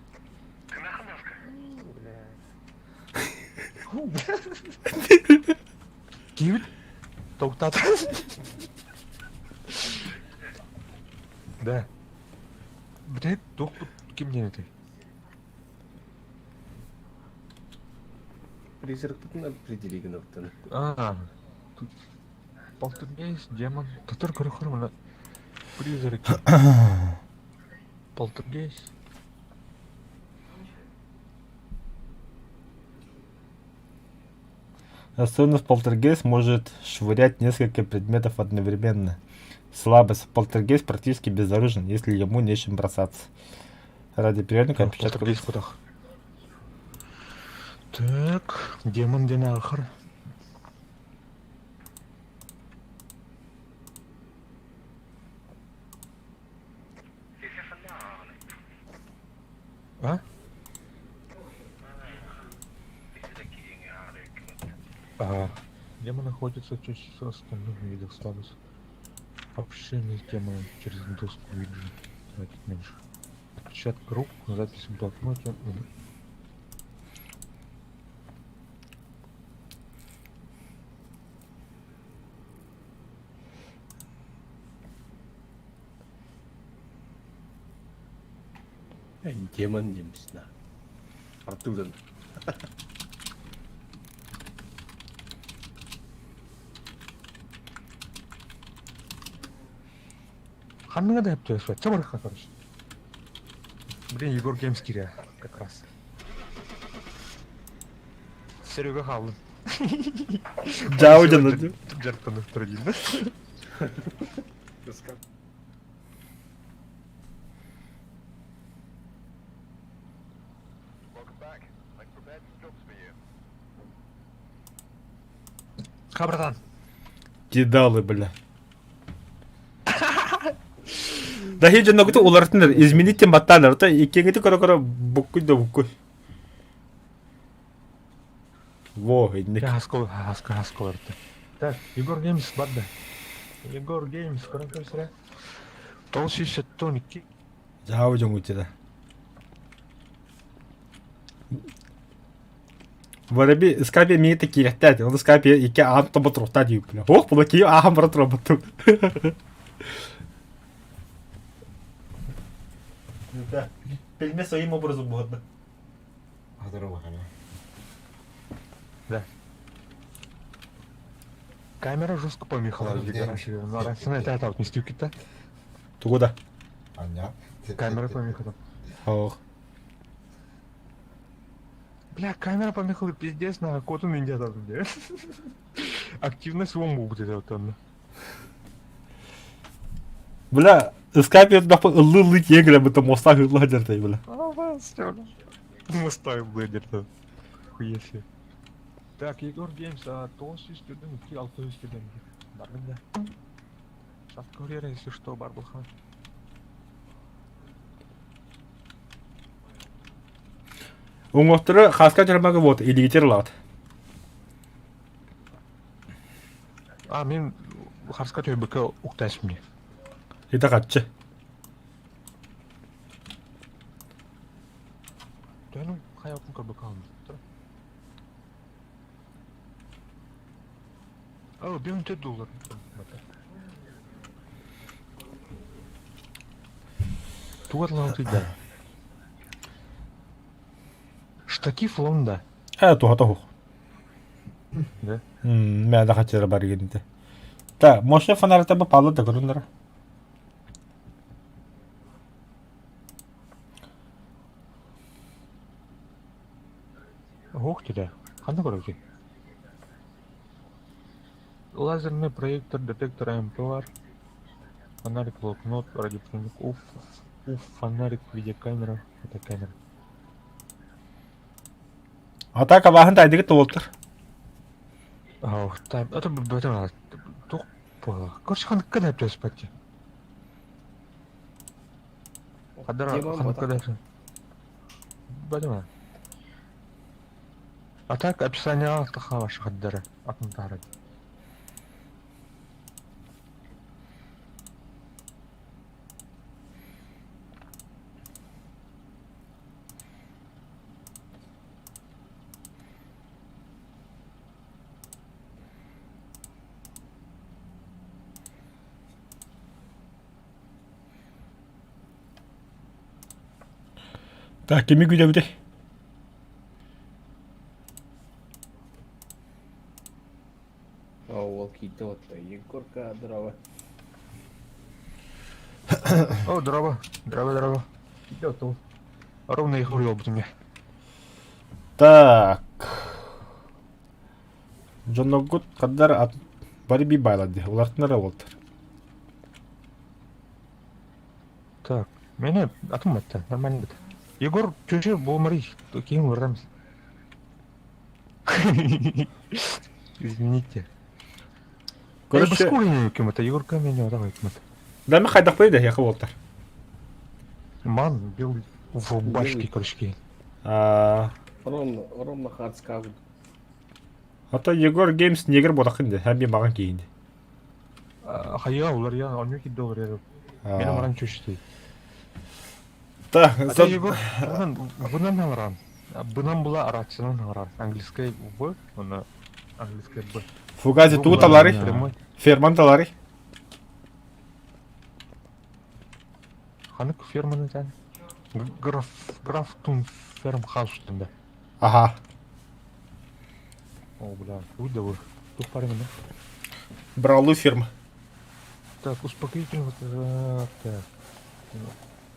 [SPEAKER 1] Киирбит. Токтат. Да. Блядь, туох ким диэн этэй?
[SPEAKER 2] Призракпытын определи гыныптын.
[SPEAKER 1] А, тут полтергейст, демон. Который көрөхөр призраки. Полтергейст.
[SPEAKER 3] Особенность полтергейст может швырять несколько предметов одновременно. Слабость. Полтергейст практически безоружен, если ему нечем бросаться. Ради приемника отпечатка.
[SPEAKER 1] Полтергейст кудах. Так, демон диэн аахар. А? А, демон находится чаще всего остальных видов слабость. Общение с демоном через доску виджи. Тратить меньше. Отпечаток рук, запись в блокноте. Мгм.
[SPEAKER 2] Демон диэммисна. Артыдан.
[SPEAKER 1] Ханныга да өптөөс Чабарха, короче. Блин, Егор Геймс киирэ как раз. Серега хааллын.
[SPEAKER 3] Дьаабы дьоно дии.
[SPEAKER 1] Дьарыктанар дииллэр. Ха, братан.
[SPEAKER 3] Кидалы, бля. Да хи дьонногуту уларытынар, изменить тем баттаанар, то иккиҥити көрө-көрө буккуй да буккуй. Во, инник.
[SPEAKER 1] Хаскол, хаска, хаскол арты. Так, Егор Геймс барда. Егор Геймс, көрөн көрсөрө. 972.
[SPEAKER 3] Дьаабы дьоҥҥутура. Воробей скайпе миигин киирэхтээт, ол скайпе икки аан тобо туруохтаа диэбиппинэ. Ох, була киһи ааһан бара турабыттым. Да, пельме своим образом буһарда.
[SPEAKER 1] Да. Камера жестко помехала. Это вот не стюки-то.
[SPEAKER 3] Тугу да?
[SPEAKER 1] Камера помехала.
[SPEAKER 3] Ох.
[SPEAKER 1] Бля, камера помехала, пиздец, на кот у меня там, где. Активность вон будет вот он.
[SPEAKER 3] Бля, скайпе ыллы-ыллы тиэгирэ быта мостаах ылла дьартай, бля.
[SPEAKER 1] Мостаах блэдер Хуя себе. Так, Егор Геймс, а 900 2 600 Барбын да. Сейчас курьер, если что, Барбулхан.
[SPEAKER 3] Уҥуохтары хааска дьармага вот илиитир лаат.
[SPEAKER 1] А, мин харска төбөкө уктайсым мне.
[SPEAKER 3] Ити хаччы.
[SPEAKER 1] Төһөнү хайатын көрбөкө алым. О, 5 доллар. Тугат лаутыйда. Штатив лонда.
[SPEAKER 3] Э, туһа тоһух.
[SPEAKER 1] Да?
[SPEAKER 3] Мэ да хачыра бар гинте. Та, мощный фонарь бы палла да көрүннөр.
[SPEAKER 1] Ох тебя. Ханна көрөбүтүй? Лазерный проектор, детектор МПР, фонарик, блокнот, радиоприемник, уф, уф, фонарик, видеокамера, фотокамера.
[SPEAKER 3] А так абааһын таайдыгыт туолтар.
[SPEAKER 1] Ох, та, это это тух Короче, ханыкка да өспәтти. Хадара ханыкка да. Бадыма. А так описание тахаваш хаддара атын таарат.
[SPEAKER 3] Так, кими күүтэбитий?
[SPEAKER 2] Ол киирдэ отто Егорка дрова.
[SPEAKER 1] О, дороба, дороба, дороба. Идет ол. Ровно их урел мне.
[SPEAKER 3] Так. Дьонноргут хаддар ат бары би байлады. Улартынара уолтар.
[SPEAKER 1] Так, меня атым это нормально будет. Егор, чужие болмари, кем варрамс. Извините.
[SPEAKER 3] Короче,
[SPEAKER 1] Короче, это Егор Каменев, давай кем-то.
[SPEAKER 3] Да мы хайдах да яха уолтар.
[SPEAKER 1] Ман белый в рубашке, короче.
[SPEAKER 3] А,
[SPEAKER 2] Ровно, ровно хардскаут.
[SPEAKER 3] а то Егор Геймс негр бодақын де, һәм маған кейінде.
[SPEAKER 1] Хайа, улар я, он не доллар. Мен маран чөчтей.
[SPEAKER 3] Та,
[SPEAKER 1] А Егор, бынан наран. Бынан була рациянан наран. Английская В, она английская Б.
[SPEAKER 3] Фугази туу талары, ферман талары.
[SPEAKER 1] Ханык ферманы тән. Граф, Графтун Фермхаус да.
[SPEAKER 3] Аха.
[SPEAKER 1] О, бля, будь да вы. Тут парень, да?
[SPEAKER 3] Бралы фирма.
[SPEAKER 1] Так, успокоительного, так.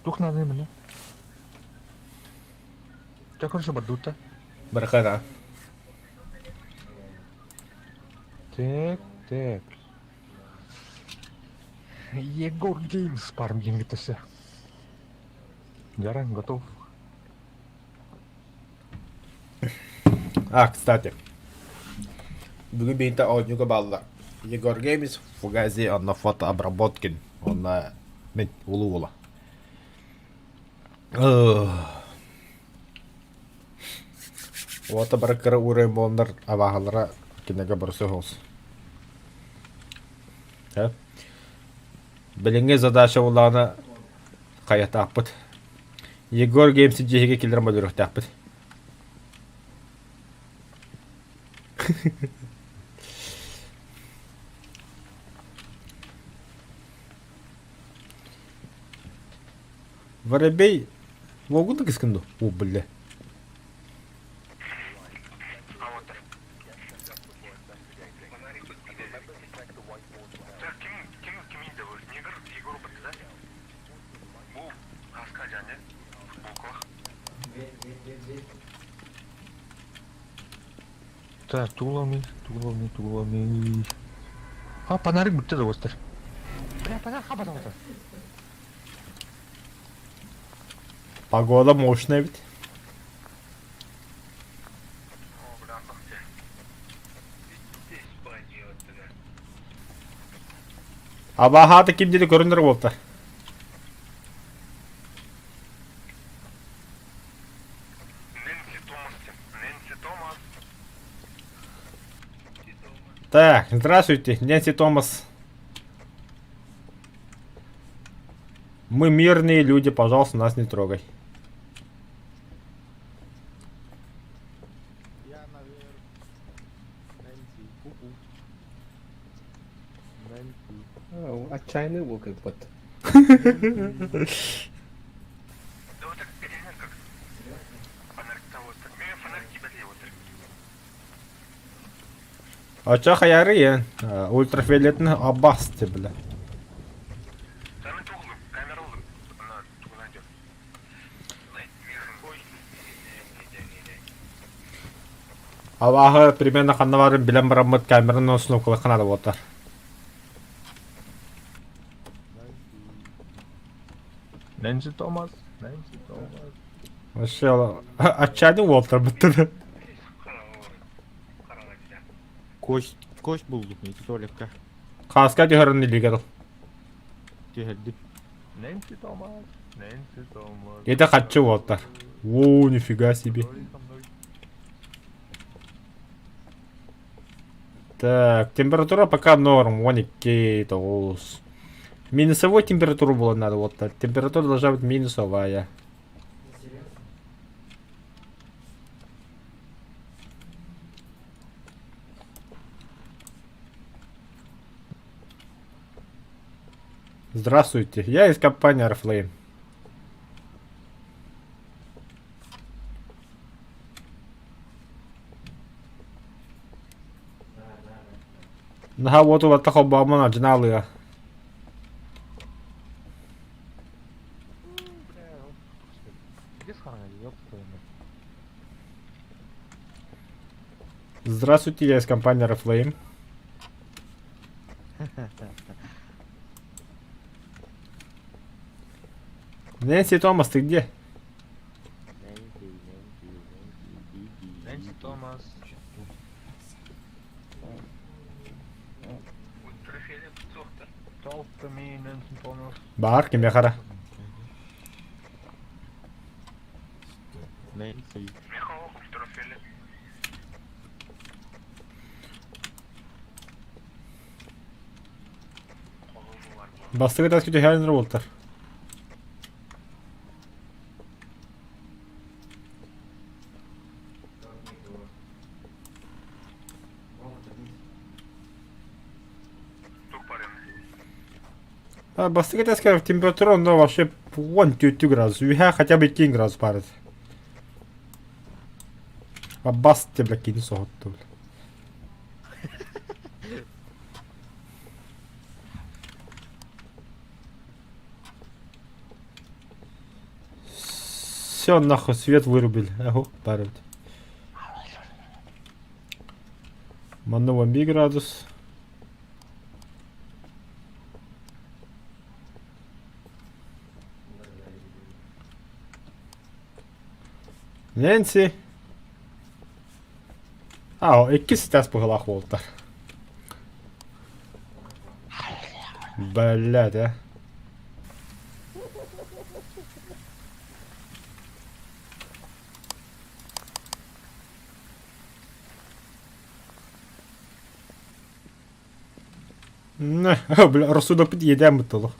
[SPEAKER 1] Тух надо именно. Так, хорошо, бардута.
[SPEAKER 3] Бархара.
[SPEAKER 1] Так, так. Егор Геймс парм генгетесе. Яран готов.
[SPEAKER 3] А, кстати. Бүгүн биинтэ оонньууга бааллар. Егор Геймс Фугази онно фотообработкин. Онно мин улуу уола. Уота бары кыра уурайын буоланнар абааһылара кинигэ барысы оһоҕос. Билиҥҥи задача буоллаҕына хайатаахпыт. Егор Геймс дьиэһигэ киллэрэн бөлүрүөхтээхпит. Воробей могут кыскын ду? О, бля.
[SPEAKER 1] Так, тулами, тулами, тулами. А, фонарик бүтте да остар. Бля, фонарь хабата.
[SPEAKER 3] Погода мощная ведь. Абаһаата ким диэри көрүнэр буолта. Так, здравствуйте, Нэнси Томас. Мы мирные люди, пожалуйста, нас не трогай.
[SPEAKER 2] Я наверх. Нэнси, ку-ку. Нэнси.
[SPEAKER 5] Отчаянный волк как будто.
[SPEAKER 3] Оча хаяры ультрафиолетный абасты, бля. Абааһы примерно ханна баарын билэн бараммыт камераны установкалыахха наада буолтар.
[SPEAKER 1] Нэнси Томас, Нэнси Томас.
[SPEAKER 3] Вообще, отчаянный уолтарбыттар.
[SPEAKER 2] Кость, кость булдум, ити туалекка.
[SPEAKER 3] Хаска түһэрин илиигэр.
[SPEAKER 2] Түһэрдим.
[SPEAKER 1] Нэнси Томас, Нэнси Томас.
[SPEAKER 3] Это хаччы уолтар. О, нифига себе.
[SPEAKER 1] Говори со мной.
[SPEAKER 3] Так, температура пока норм, вон и тоғыз. Минусовой температуру было надо, вот так. Температура должна быть минусовая. Здравствуйте, я из компании Oriflame. Наһаа уоту батта холбоомон алдьанаалыа.
[SPEAKER 1] Где схороняли, ёб твою мать.
[SPEAKER 3] Здравствуйте, я из компании Oriflame. Нэнси Томас, ты где?
[SPEAKER 1] Нэнси Томас. Talk to me, Нэнси Томас.
[SPEAKER 3] Баар кимиэхэ
[SPEAKER 2] Нэнси.
[SPEAKER 3] Бастыгы тас күтүһээн буолтар. Бастыгы таскар температура онно вообще 14 градус. Үһэ хотя бы 2 градус баар. Бас те бля кини соһутtu бля. Все нахуй свет вырубили. Ого, баар эбит. Манна 11 градус. Нэнси. А, иккис этээс быһыылаах буолта. Блядь, а. Бля, рассудок иэдээн быттылых.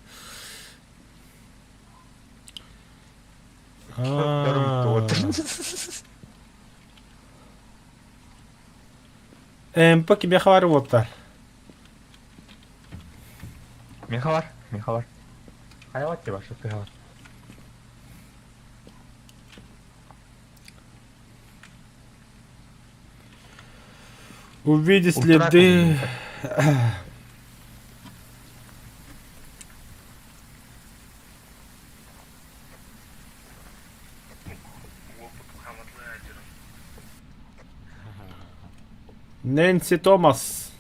[SPEAKER 3] МП кимиэхэ баар буолта?
[SPEAKER 2] Миэхэ бар, миэхэ бар. Хайалат тебе что ты
[SPEAKER 3] Увидеть следы. Нэнси Томас.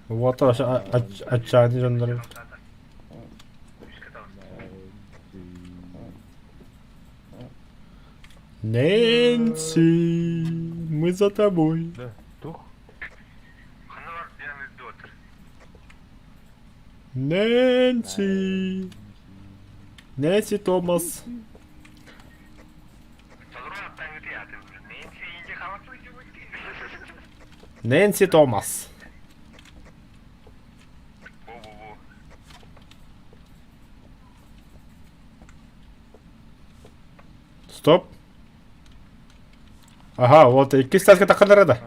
[SPEAKER 3] Вот отчаянный дьоннору. Нэнси, мы за тобой.
[SPEAKER 1] Да, тух.
[SPEAKER 3] Нэнси. Нэнси Томас. Нэнси Томас. Стоп. Ага, вот иккис таска тахханара да.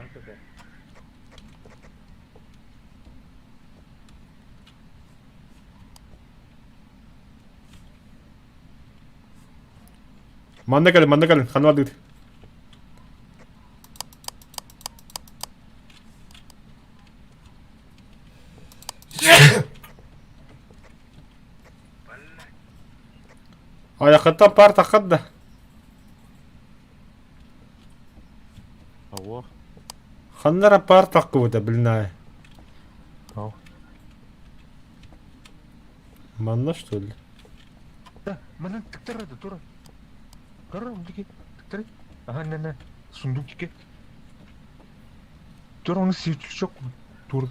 [SPEAKER 3] Манна кэлин, манна кэлин, ханна бардыгыт? Айахыттан паар таххат да.
[SPEAKER 5] Алло.
[SPEAKER 3] Ханна эрэ паар таххыбыта, блин,
[SPEAKER 1] Ау.
[SPEAKER 3] Манна что ли?
[SPEAKER 1] Да, манан тыктар это тура. Көрөр дики тыктар. Ага, не не. Сундук дики. Тура оны светлячок тура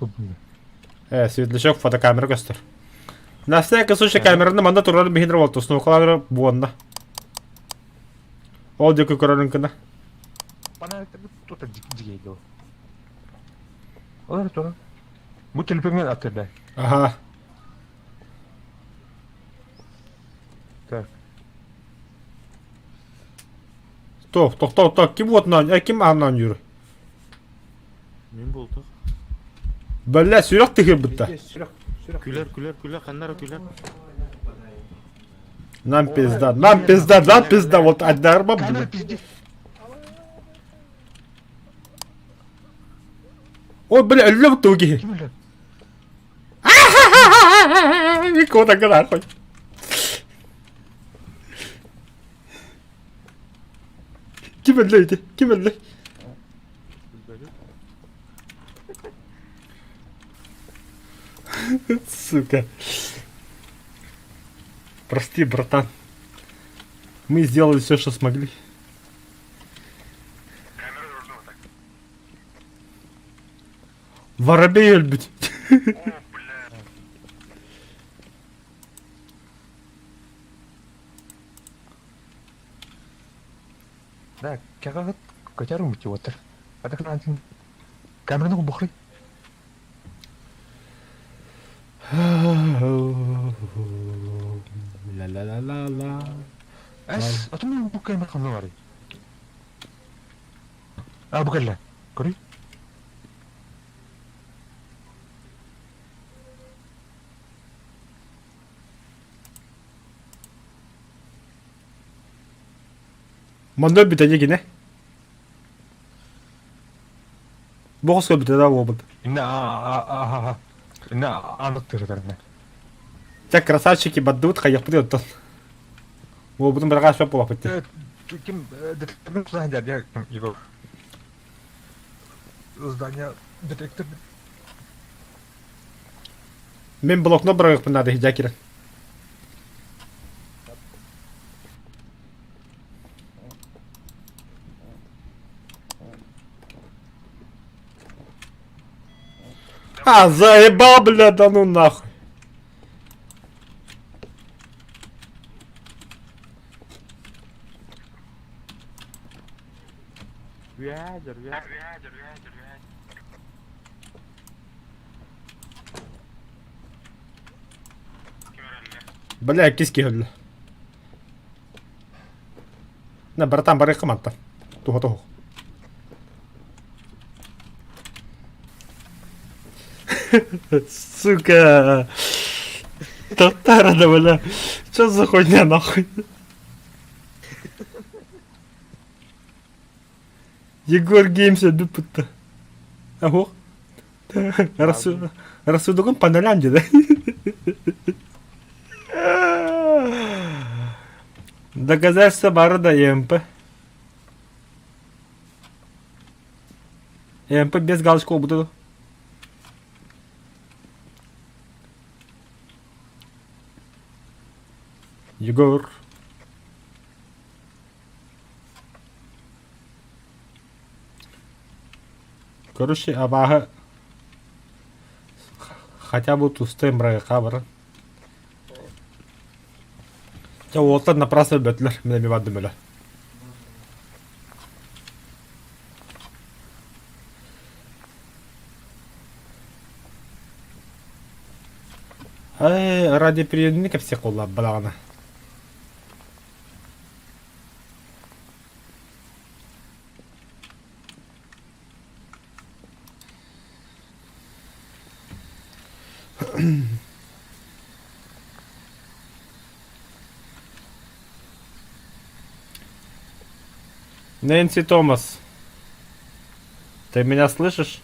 [SPEAKER 1] да.
[SPEAKER 3] Светлячок фотокамера көстөр. На всякий случай камераны манна турарын биһинер буолту, снукалары буонна. Ол диэки көрөрүн гына.
[SPEAKER 1] Панарик тута дики дии. Олар тура. Бу телефонга атырда.
[SPEAKER 3] Ага.
[SPEAKER 1] Так.
[SPEAKER 3] Тох, тох, тох, тох, ким уотунан, ким аанынан юр?
[SPEAKER 5] Мин буолтах.
[SPEAKER 3] Бля, сүрэх тыһыырбытта.
[SPEAKER 5] Күлэр, күлэр, күлэр, ханна эрэ күлэр.
[SPEAKER 3] Нам пизда, нам пизда, нам пизда, вот аддарма,
[SPEAKER 1] Камера
[SPEAKER 3] блин.
[SPEAKER 1] пиздец.
[SPEAKER 3] Ой, бля, өллөм туги.
[SPEAKER 1] Ким өлө?
[SPEAKER 3] Икона нахуй. Ким өллөйдү? Ким өллөй? Сука. Прости, братан. Мы сделали все, что смогли. Воробей өлбүт.
[SPEAKER 1] Да, кягагат көтөр үмүтү отыр. Атакан камераны бухры.
[SPEAKER 3] Ла-ла-ла-ла-ла.
[SPEAKER 1] Эс, атым бу камера ханна бар. А, бу кэллэ. Көрүй.
[SPEAKER 3] Манна бүтэ гине. Бу хоско бүтэ да буолбут.
[SPEAKER 1] Инна а Инна анык тырытарна.
[SPEAKER 3] Чэ красавчики бардыбыт хайыахпытый оттон. Уолбутун быраҕаа сөп буолаппыт дии.
[SPEAKER 1] Ким детектив здание его здание детектив
[SPEAKER 3] Мин блокнот быраҕыахпын наада иһдьээ кирэн. А, заебал, бля, да ну нахуй. Бля, киски өллө. На, братан, барыахха мантан. Туһа туһух. Сука! Татара да, бля. Что за хуйня, нахуй? Егор Геймс бүппүттэ. Аһуох. Рассудогун панелям деді. Доказательства бары да ЕМП. ЕМП без галочка буду. Егор. Короче, абааһы хотя бы тустаем бырайыкка баран. Дьэ уолаттар напрасно өлбөтүлэр, мин эмиэ бардым өлө. Ай, ради приемник кэпсиэх буолла балаҕана. Нэнси Томас, ты меня слышишь?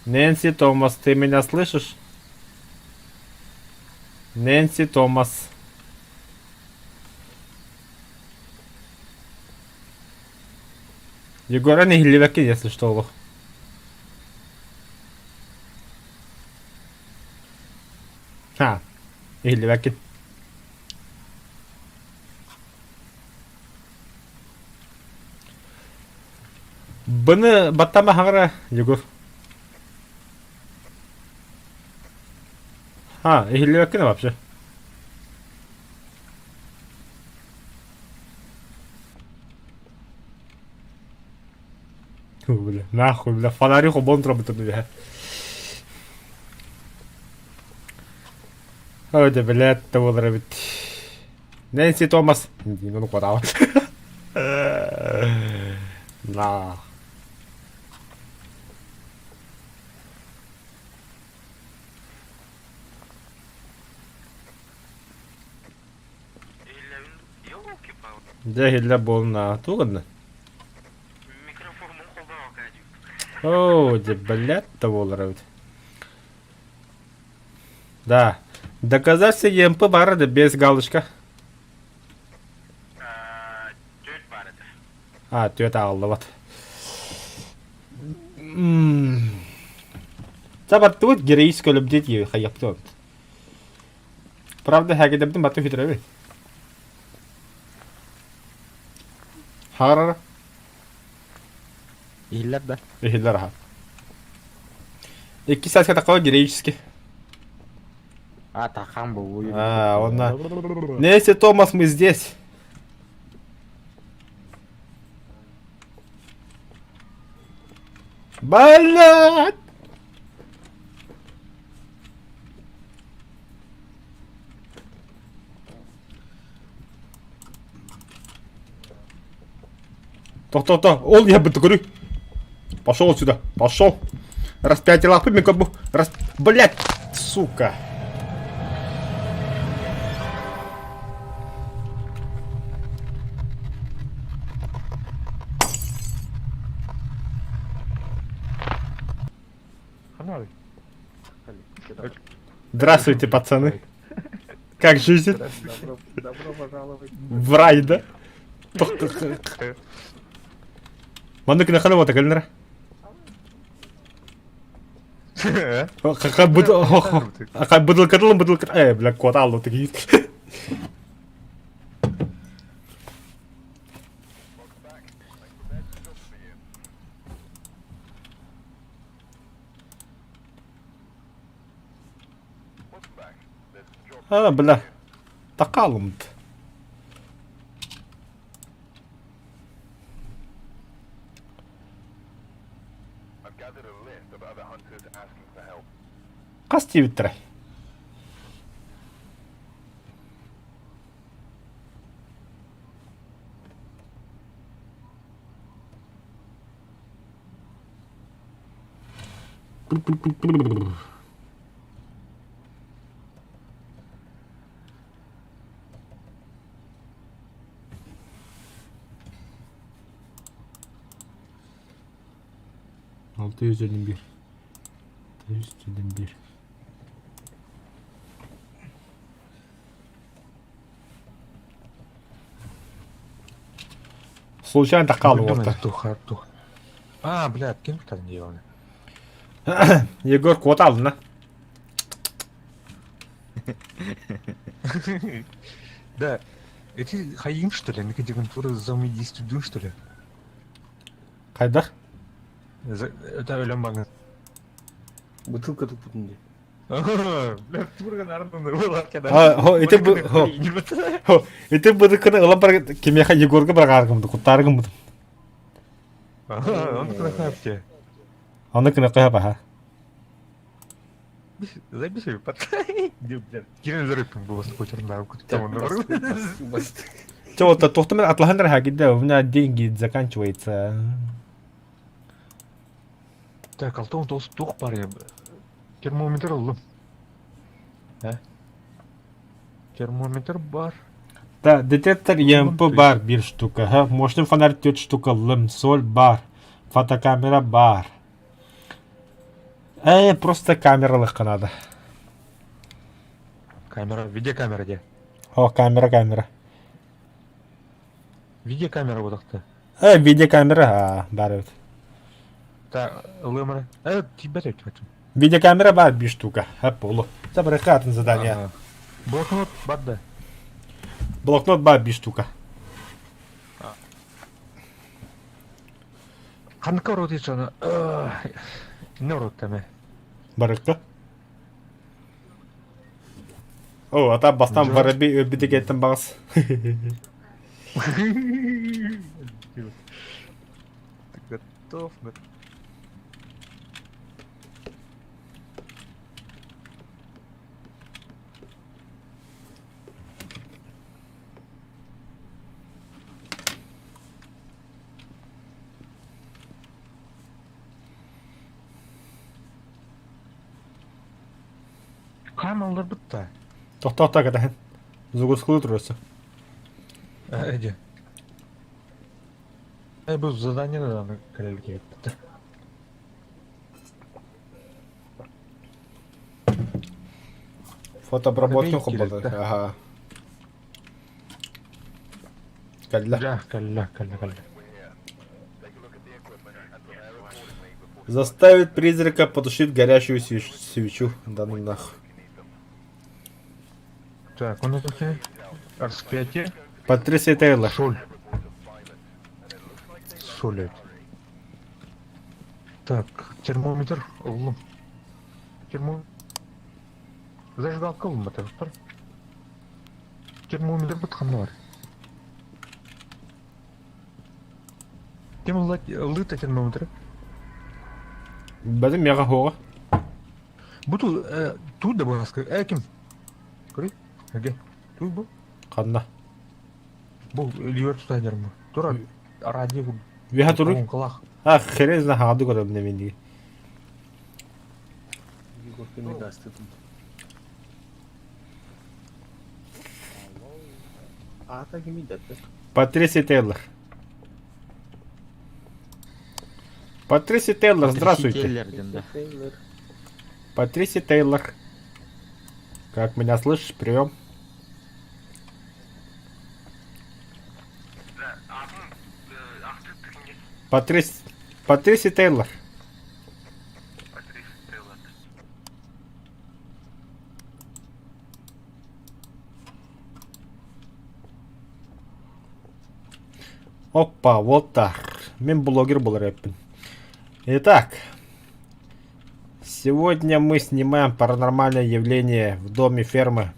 [SPEAKER 3] Нэнси Томас, ты меня слышишь? Нэнси Томас. Егора нэһиллибэккин, если что, олох. Ха, иһиллибэккин. Быны баттама хаҥара, Егор. Ха, иһиллибэккин вообще. Бля, нахуй, бля, фонари хобон турабытын үһэ. Ой, да, блядь, да буолар эбит. Нэнси Томас. Диин ону куотаабат. На. Дьэ иһиллэр буолна. Туох гынна? Оо, дьэ, блядь, да буолар эбит. Да. Доказать ЕМП баар да без галочка. А, түөрт ааҕыллыбат. Забаттыбыт героическое любдеть хайыахпыт. Правда, хэгидэбитин баты үтүрэбит. Харара.
[SPEAKER 2] Иһиллэр да?
[SPEAKER 3] Иһиллэр аха. Икки сааска такого героически.
[SPEAKER 2] А, тахан был.
[SPEAKER 3] А, он на... Нэнси Томас, мы здесь. Блядь! Тохто-тохто, ол иһэ бытыкырый. Пошел отсюда, пошел. Распятие лапы мен көрбу. Рас... Блять, сука. Здравствуйте, пацаны. Как жизнь?
[SPEAKER 2] Добро, добро пожаловать.
[SPEAKER 3] В рай, да? Маннык нахана вот кэлнэр. Бутылкатылым бутылка. Э, бля, кота алло такие. А, бля. Такалымт. Хас диэбиттэрэй? 651. 651. Случайно такал уолта.
[SPEAKER 1] Туха, туха. А, бля, ким там делали?
[SPEAKER 3] Егор куоталына.
[SPEAKER 1] Да. Эти Хаим, что ли? Некадегантура замедийствуют, что ли?
[SPEAKER 3] Хайдах?
[SPEAKER 1] Это өлөм баңы.
[SPEAKER 2] Бутылка тут путунди.
[SPEAKER 1] Бля, турга нарнын
[SPEAKER 3] А, ити бу ити быдыкыны ылан бар кимиэхэ Егорга барааргымды, куттааргыммытым.
[SPEAKER 1] Он кынахапте.
[SPEAKER 3] Аны кынакка баха.
[SPEAKER 1] Записывай, потай. Кирин зарыппын было с на
[SPEAKER 3] Че вот тохтумер атлахандар хагида, у меня деньги заканчиваются.
[SPEAKER 1] Так, алтон тос тух бар я. Термометр улым. Ә? Термометр бар.
[SPEAKER 3] Да, детектор ЕМП бар бир штука, ха, мощный фонарь төрт штука, лым, соль бар, фотокамера бар. Просто камералык надо.
[SPEAKER 1] Камера, видеокамера де.
[SPEAKER 3] О, камера, камера.
[SPEAKER 1] Видеокамера вот
[SPEAKER 3] Видеокамера, а, бар эбит.
[SPEAKER 1] Так, лымра. Тебя так
[SPEAKER 3] Видеокамера бар бир штука. Ха, полу. Забрахатын задание.
[SPEAKER 1] Блокнот бар да.
[SPEAKER 3] Блокнот бар бир штука.
[SPEAKER 1] Ханка рот ичана. Не рот таме.
[SPEAKER 3] Барыкка. О, ата бастан воробей өлбүтүк бағыс.
[SPEAKER 1] Ты готов? Камалар бытта.
[SPEAKER 3] Тохтоохто катаһын. Зугускулу турасы.
[SPEAKER 1] Эди. Бу задание надо коллеги.
[SPEAKER 3] Фотообработка хоббаты. Ага. Кэллэ.
[SPEAKER 1] Да, кэллэ, кэллэ, кэллэ.
[SPEAKER 3] Заставить призрака потушить горящую свечу. Да ну нахуй.
[SPEAKER 1] Так, он это распятие.
[SPEAKER 3] Патрисия Тейлор.
[SPEAKER 1] Соль. Соль. Так, термометр. Oğlum. Термо... Зажигалка oğlum bu Термометр бытқан бар. Кем лыта термометр?
[SPEAKER 3] Бәдім мега хоға.
[SPEAKER 1] Буту тут да была сказать. Ким? Көрей? Әге. Тут бу.
[SPEAKER 3] Қанна.
[SPEAKER 1] Бу ливер тутайдер му. Тура радио.
[SPEAKER 3] Үөһэ туруй.
[SPEAKER 1] Колонкалаах.
[SPEAKER 3] Ах, хрен знает, хаҕады көрөбүн мин дии.
[SPEAKER 2] Егор Кемигасты тут. Аата кими даты?
[SPEAKER 3] Патрисия Тейлор. Патрисия Тейлор, здравствуйте.
[SPEAKER 5] Тейлор диэн да.
[SPEAKER 2] Тейлор.
[SPEAKER 3] Патрисия Тейлор. Как меня слышишь? Прием. Патрис... Патрисия Тейлор. Опа, вот так. Мен блогер был рэппин. Итак, сегодня мы снимаем паранормальное явление в доме фермы.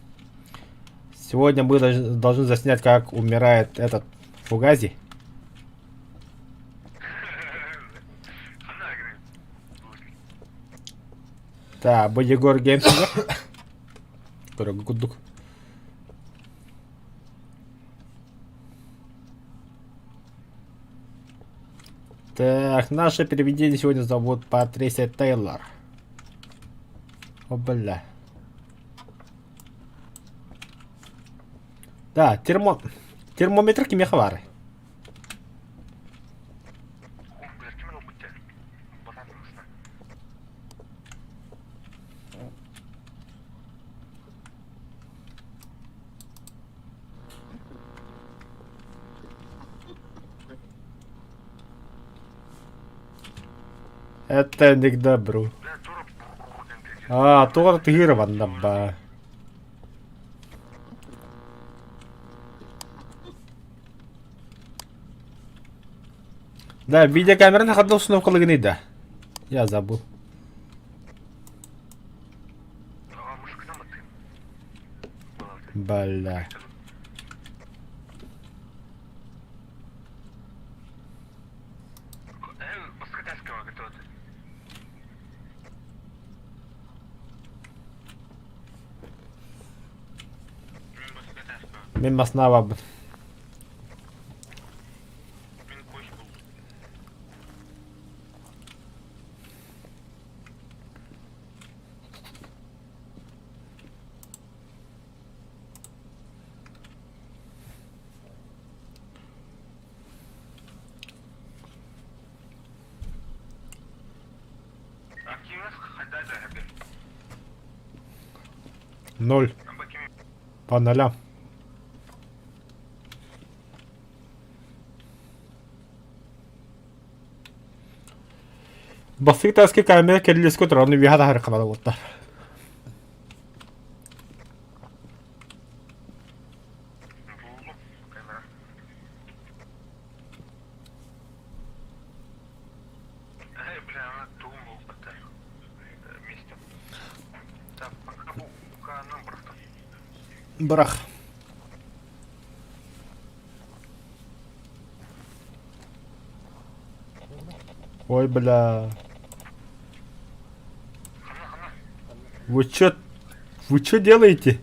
[SPEAKER 3] Сегодня мы должны заснять, как умирает этот Фугази. Да, бу Егор Геймсингер. Көрөгө курдук. Так, наше переведение сегодня зовут Патрисия Тейлор. О, бля. Да, термометр кимиэхэ баарый? Это не к добру. А, туох тыгырванна ба. Да, видеокамераны хадда установкалыгыный да. Я забыл. Бля. Мин маснаабабын. Ноль. По нолям. Бастык таска камера кэллиэскэ туран үөһэ таһар ханана уоттар. Бырах. Ой, бля. Вы чё... Вы чё делаете?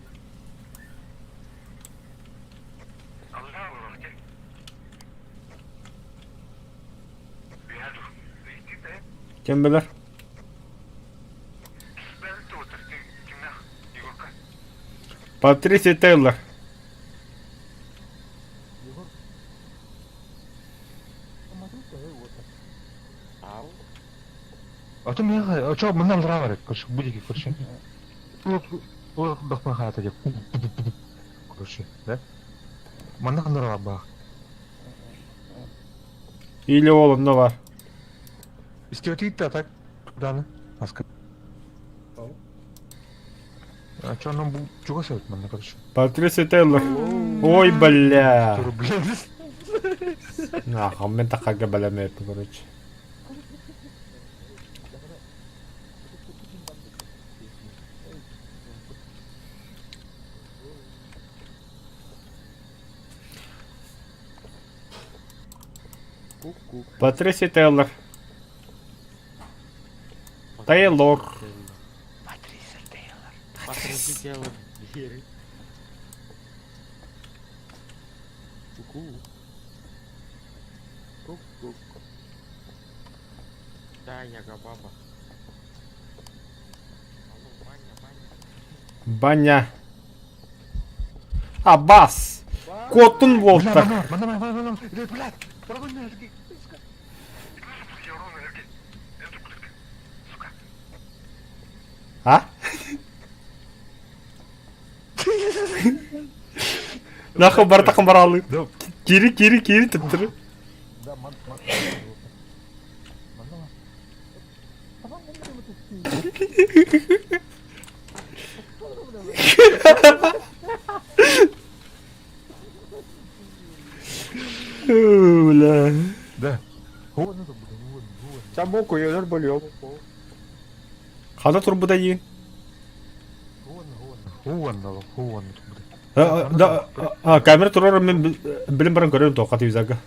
[SPEAKER 3] Кем билэр? Патрисия Тейлор.
[SPEAKER 1] А то меня, а чё, мы нам нравится, короче, будики, короче. Бахмахата деп. Короче, да? Манна бах.
[SPEAKER 3] Или ол онно бар.
[SPEAKER 1] Истиотит а так? Куда Маска. А чё нам чего сёт манна, короче?
[SPEAKER 3] Патрисия Тейлор. Ой, бля.
[SPEAKER 1] Блин.
[SPEAKER 3] Нахуй, мен тахага бэлэмэппин, короче. Патрисия Тейлор. Тейлор.
[SPEAKER 5] Патрисия Тейлор. Ку-ку. Кук-кук. Да, яга баба. Алло, Ваня, Ваня.
[SPEAKER 3] Баня. Абас! Куоттун буолта. А? Нахуй бартакын баралы. Кири кири кири төттөрү.
[SPEAKER 1] Да, ман, ман.
[SPEAKER 3] Бля.
[SPEAKER 1] Да. Вон это, блин, вон, вон.
[SPEAKER 2] Чабоку елер болел.
[SPEAKER 3] Хана турбута дии.
[SPEAKER 1] Вон, вон. Вон, вон, вон, блин.
[SPEAKER 3] Да, а, камера турар мен билим баран көрөм тоққа тивизага.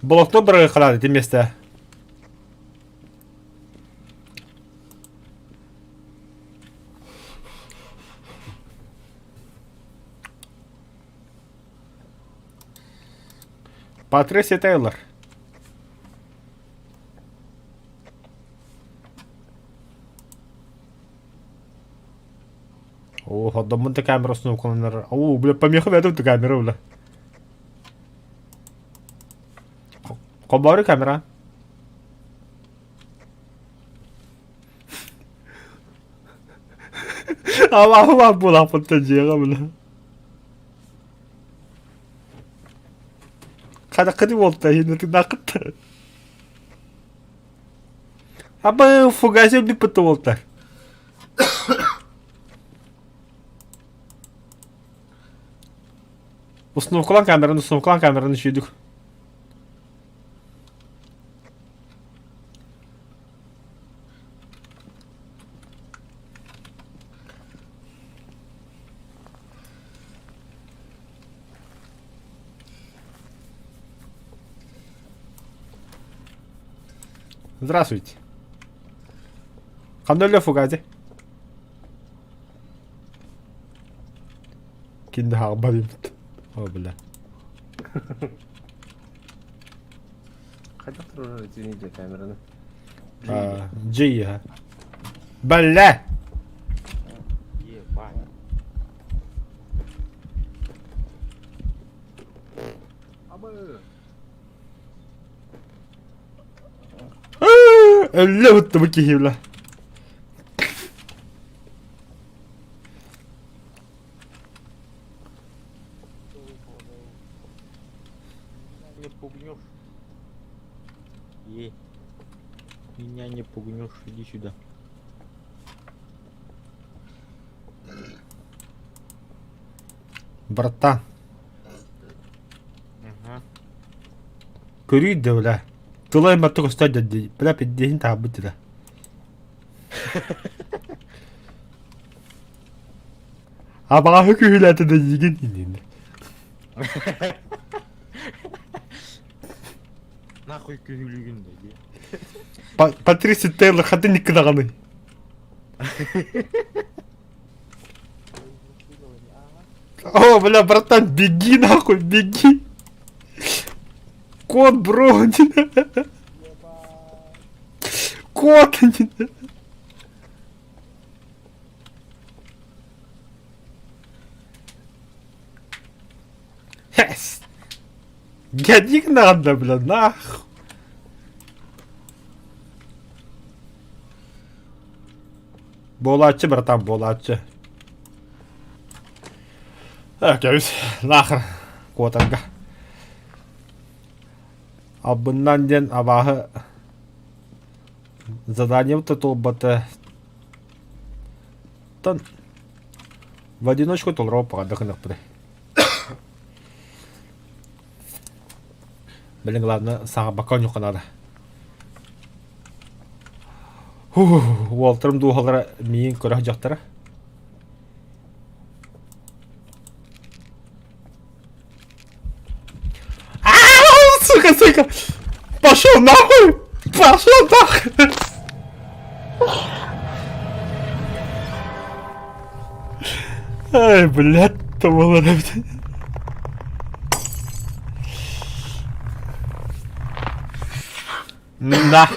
[SPEAKER 3] Блокнот бір қалады ити месте. Патрисия Тейлор. О, одоммун да камера установкаланар. О, бля, помеха ведут камера, бля. Хоббары камера. Аллах була дьиэҕэ бля. Хадаккыты буолта иһиннакытта. Аба фугасе бүппүт буолта. Установкалан камераны, установкалан камераны сүйдүк. Здравствуйте. Ханна фугазе. Кинде хаҕбар О, бля.
[SPEAKER 2] Хайдах турар извините камераны.
[SPEAKER 3] G. Бля!
[SPEAKER 5] Ебать.
[SPEAKER 3] Өллө бутты бу киһи бля.
[SPEAKER 5] Не пугнешь. Е. Меня не пугнешь, иди сюда.
[SPEAKER 3] Братан,
[SPEAKER 5] Ага.
[SPEAKER 3] көрүй да бля. Тылай маттык өстө деді. Бля, пиддиһин таабыт да. Абаҕаһы күһүлээтэ да дигин иннин.
[SPEAKER 5] Нахуй күһүлүгүн да дии.
[SPEAKER 3] Патрисия Тейлор хаты никки даҕаны. О, бля, братан, беги нахуй, беги. Кот, бро. Кот. Yes. Гони надо, бля, нахуй. Буолааччы, братан, буолааччы. Кэбис, нахер, куотарга. Албыннан диэн абааһы заданием толбата тан в одиночку толору паҕа гынахпытай. Блин, главное, саҥарбакка оонньуохха наада. Уолтарым дууһалара миигин көрө сылдьахтара. Сука, сука! Пошел нахуй! Пошел нахуй! Ай, блядь, тоболар эбит. Да.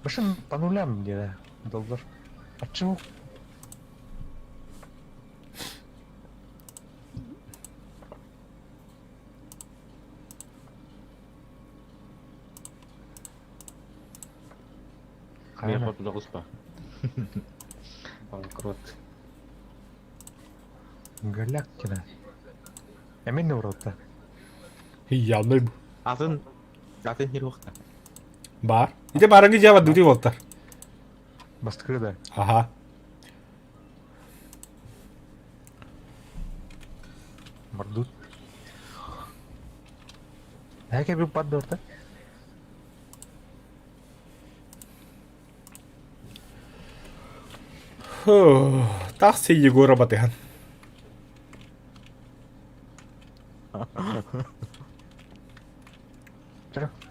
[SPEAKER 1] Машина по нулям где доллар. От чего?
[SPEAKER 5] Мин хоту оҕуспа. Банкрот.
[SPEAKER 1] Галактина. Эмин урота.
[SPEAKER 3] Явный.
[SPEAKER 5] Атын атын хир уохта.
[SPEAKER 3] Бар. Ити барыгы дьаба дути болтар.
[SPEAKER 1] Бастакы да.
[SPEAKER 3] Ага.
[SPEAKER 1] Мордут. Эке bir паддорта.
[SPEAKER 3] Тахсы Егора Батыхан.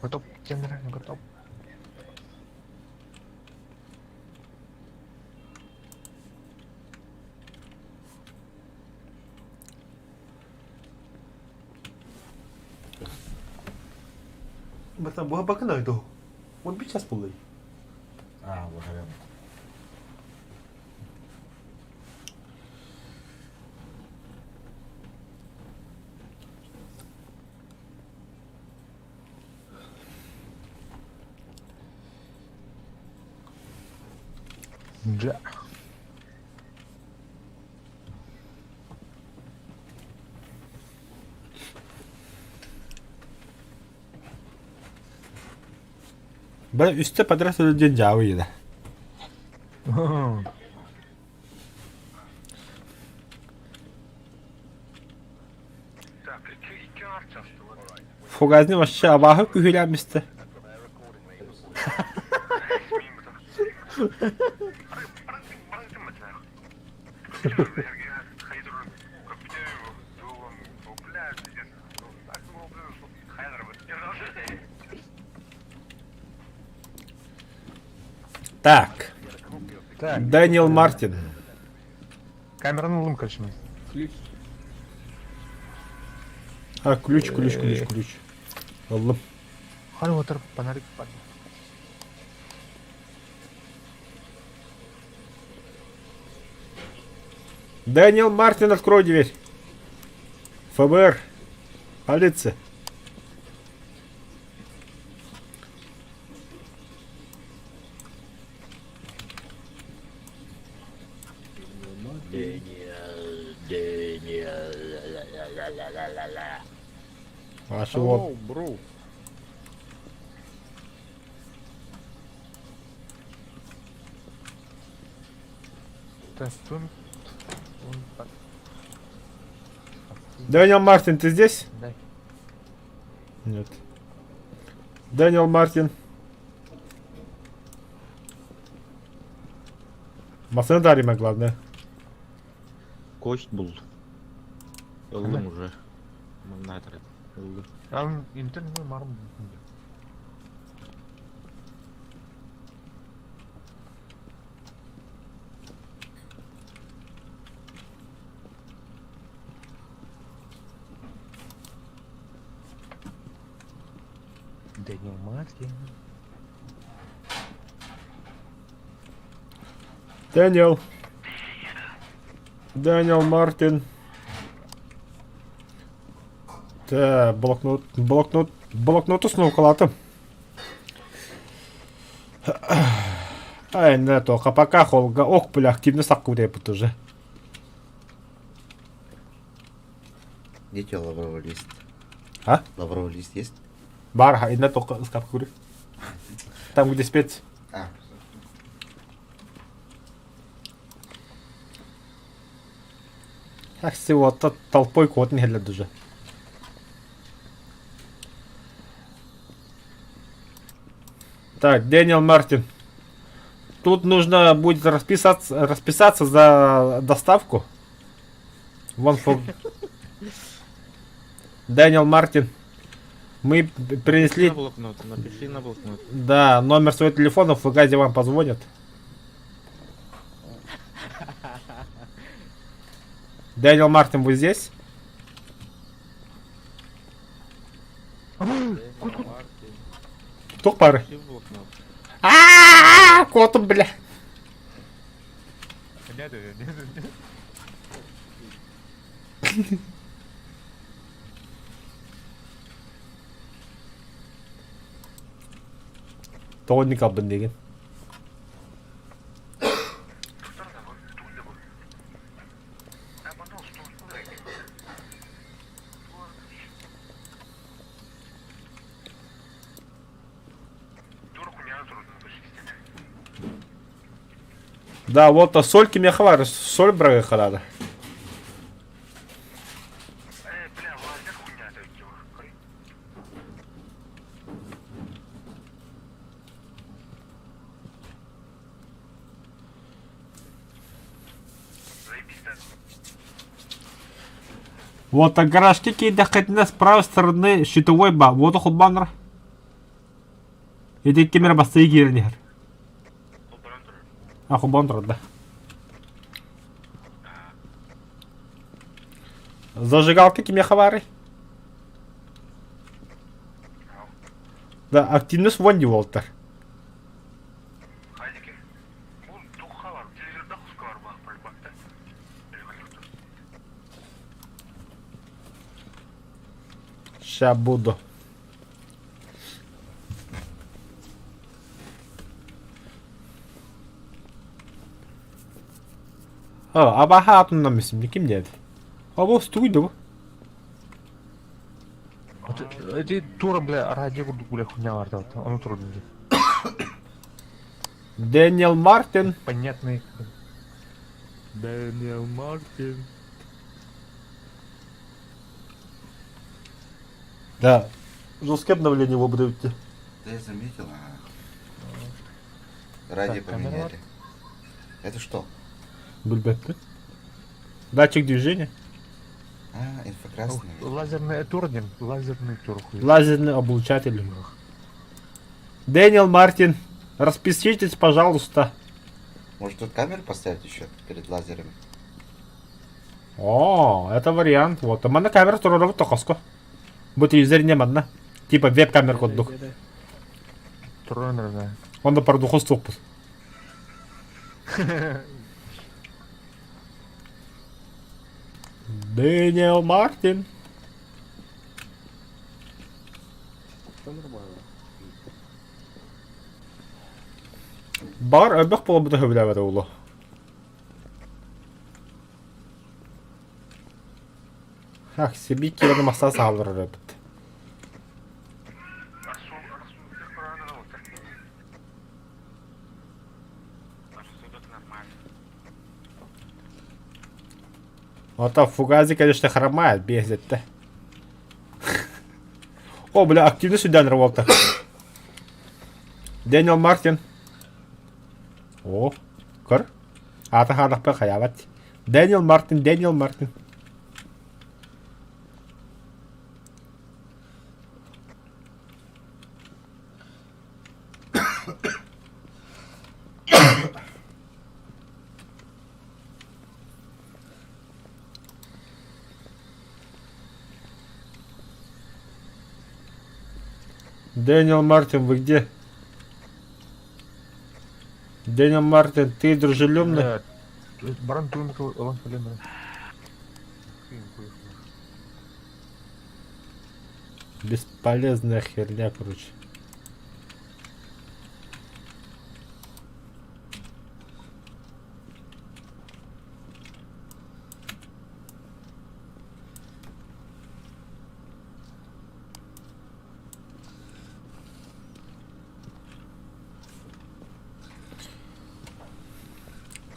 [SPEAKER 1] Готов, готов.
[SPEAKER 3] Бата буга бакын айду. Он bir час булый.
[SPEAKER 4] А, вот
[SPEAKER 1] Да.
[SPEAKER 3] Бара үстэ подряд өлдөн дьаабы ийэлэ. Фугазни вообще абааһы күһүлээммистэ. Так.
[SPEAKER 1] Так.
[SPEAKER 3] Дэниел Мартин.
[SPEAKER 1] Камераны ылым, короче.
[SPEAKER 2] Ключ.
[SPEAKER 3] А, ключ, ключ, ключ, ключ. Ыллым.
[SPEAKER 1] Хали отыр фонарик бар.
[SPEAKER 3] Дэниел Мартин, открой дверь. ФБР. Полиция. А чего?
[SPEAKER 5] bro.
[SPEAKER 3] Дэниел Мартин, ты здесь?
[SPEAKER 1] Да.
[SPEAKER 3] Нет. Дэниел Мартин. Массыына дарима, главное.
[SPEAKER 5] Кость был. Ыллым уже. Манна трет. Ыллым.
[SPEAKER 1] Там интернет марм. Дэниел Мартин.
[SPEAKER 3] Дэниел. Дэниел Мартин. Так, блокнот, блокнот, блокноту снова Ай, не то, пока холга, ок, бля, активно саккуре уже.
[SPEAKER 4] Где у тебя лавровый лист?
[SPEAKER 3] А?
[SPEAKER 4] Лавровый лист есть?
[SPEAKER 3] Барха, и на только скапкури. Там, где спец.
[SPEAKER 4] А.
[SPEAKER 3] Так, всего толпой кот не уже. Так, Дэниел Мартин. Тут нужно будет расписаться, расписаться за доставку. Вон фу... Дэниел Мартин. Мы принесли...
[SPEAKER 5] На блокнот, напиши на блокнот.
[SPEAKER 3] Да, номер своего телефона в Фугазе вам позвонят. Дэниел Мартин, вы здесь? Туох бары? Аа, куотум, бля. Тоҕо инник албын диигин? Да, вот а соль кимиэхэ баар, соль бырагыахха наада. Вот а гаражки киирдэххитинэ с правой стороны щитовой ба, вот холбаннар. Ити ким эрэ бастыы киирэн иһэр. А холбоон турар да. Зажигалка кимиэхэ баарый? Да, активность вон не Волтер. Ща буду. А, абаха атынан мисим, ким диэт? Або тугуй да бу?
[SPEAKER 1] Эти тура, бля, радио курдук, бля, хуйня бар да, ону турдун дии.
[SPEAKER 3] Дэниел Мартин.
[SPEAKER 1] Понятный. Дэниел Мартин.
[SPEAKER 3] Да. Жесткое обновление его будут идти.
[SPEAKER 4] Да я заметил, ага. Радио
[SPEAKER 1] Так, камера
[SPEAKER 4] поменяли. Это что?
[SPEAKER 3] Бульбетты. Датчик движения.
[SPEAKER 4] А, инфракрасный.
[SPEAKER 1] Лазерный тур, лазерный тур. хуй.
[SPEAKER 3] Лазерный облучатель. Дэниел Мартин, распишитесь, пожалуйста.
[SPEAKER 4] Может тут камеру поставить еще перед лазерами?
[SPEAKER 3] О, это вариант. Вот. Манна камера туруорабыт тохоско. Бу телевизор не манна. Типа веб-камера курдук.
[SPEAKER 1] Туруоран да.
[SPEAKER 3] Онда пордуху суохпут. Дэниел Мартин. Баҕар элбэх буолбута сөбүлээбэтэ буолуо. Ах, сибии киирэн махсаа сааллар эбит. А Фугази, конечно, хромает, бесит да. О, бля, активно сюда рвал-то. Дэниел Мартин. О, көр. Аата хаалахпа хайаабат. Дэниел Мартин, Дэниел Мартин. Дэниел Мартин, вы где? Дэниел Мартин, ты дружелюбный?
[SPEAKER 1] Бля, Баран туймка ылан кэлэн
[SPEAKER 3] Бесполезная херня, короче.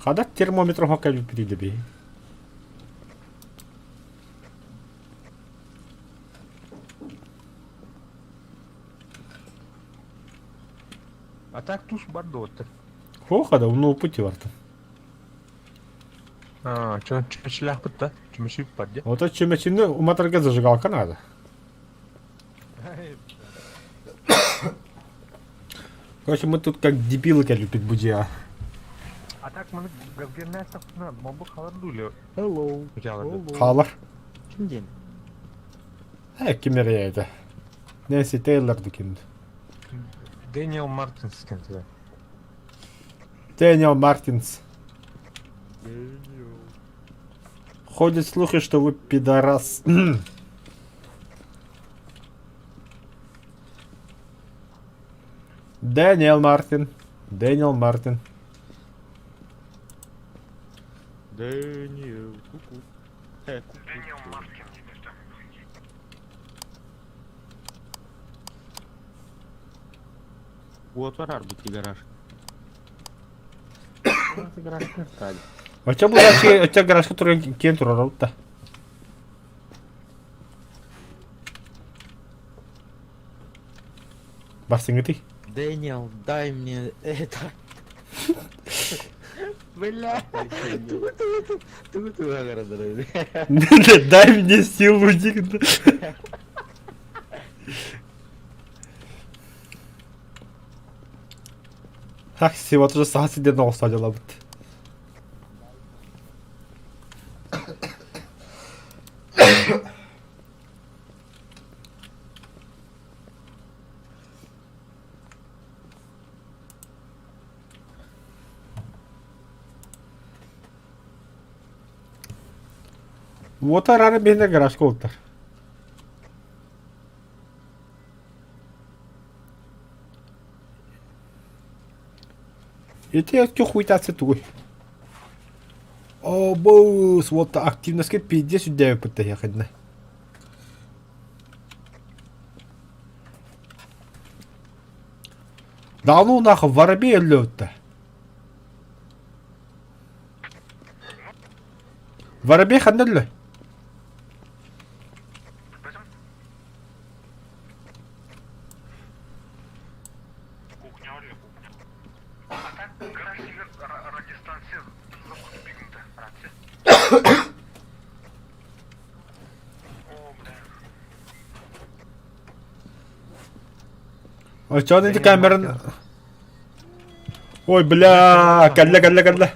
[SPEAKER 3] Хада термометр хоккей передеби.
[SPEAKER 1] А так тус бар дуоттар.
[SPEAKER 3] Хо хада, ну пути варта.
[SPEAKER 1] А, чё, чөмөчүлээхпит да? Чөмөчү бар дии.
[SPEAKER 3] Вот это чөмөчүнү уматарга зажигалка надо. Короче, мы тут как дебилы любит будья.
[SPEAKER 1] А так маны газгернээстэхпинэ мобу халар дуу или
[SPEAKER 5] Hello.
[SPEAKER 1] Hello.
[SPEAKER 3] Хаалар.
[SPEAKER 5] Ким диэн?
[SPEAKER 3] Э, ким эрэ это. Нэнси Тейлор дукин.
[SPEAKER 1] Дэниел Мартинс кем тебя.
[SPEAKER 3] Дэниел Мартинс. Ходят слухи, что вы пидорас. Дэниел Мартин. Дэниел Мартин.
[SPEAKER 5] Дэниел, ку-ку. Э, ку-ку. Уот барар бит гараж. Гараж
[SPEAKER 3] Оча булачы, оча гаражка туран киэн турар да. Барсыҥҥытый?
[SPEAKER 5] Дэниел, дай мне это. Бля, тугу
[SPEAKER 3] Дай мне силу, дигн. Ах, всего тоже саха сиден оҕусса дьалабыт. Уота арары биһинэ гаражка уоттар. Ити өттү хуйтацы тугуй? О, бус, вот активностька пиздец үрдээбиппит тэһиэхиннэ. Да ну нахуй, воробей өллөбүттэ. Воробей ханна өллө? Оччоҕо ити камераны... Ой, бля, кэллэ, кэллэ, кэллэ.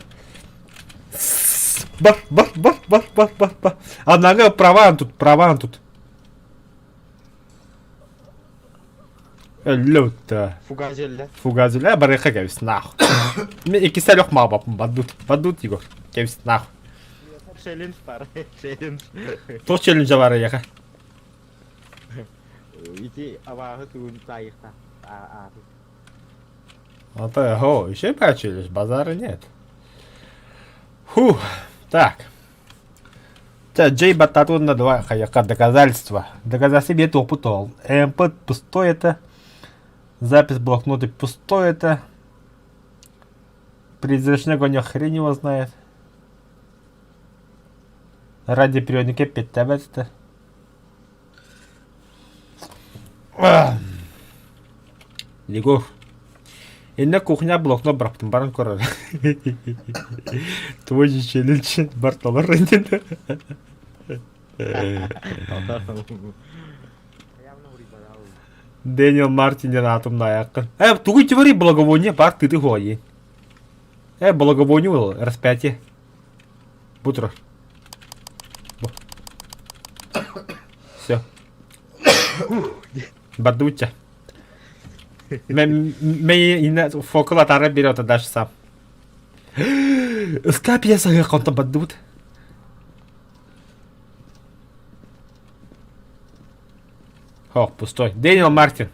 [SPEAKER 3] Бар, бар, бар, бар, бар, бар, бар. Анаҥы праваан тут, праваан тут. Өллө
[SPEAKER 5] Фугазелля.
[SPEAKER 3] Фугазелля барыха кэбис нахуй. Мен иккисэ өлөх маабаппын бадут. Бадут Егор. Кэбис нахуй.
[SPEAKER 5] Челлендж бар. Челлендж.
[SPEAKER 3] Туох челленджа бар эйиэхэ?
[SPEAKER 5] Ити абааһы тугун таайыхта. А
[SPEAKER 3] А то, о, еще и челлендж, базара нет. Фух, так. Так, Джей Бататунна давай хаяка доказательства. Доказательства себе опытал. МП пустой это. Запись в блокноте пустой это. Призрачный огонь хрень его знает. Ради периодника 5 это. Егор. Инна кухня блокнот бырахтым баран көрөр. Твой же челлендж бар толор Дэниел Мартин диэн аатым аяккын. Э, тугуй твори благовоние бар тыты хуайи. Э, благовоние ол распятие. Бутро. Все. Бадуча. Мэ фокал атара берет даже сам. Ыскап я контон баддубут. О, пустой. Дэниел Мартин.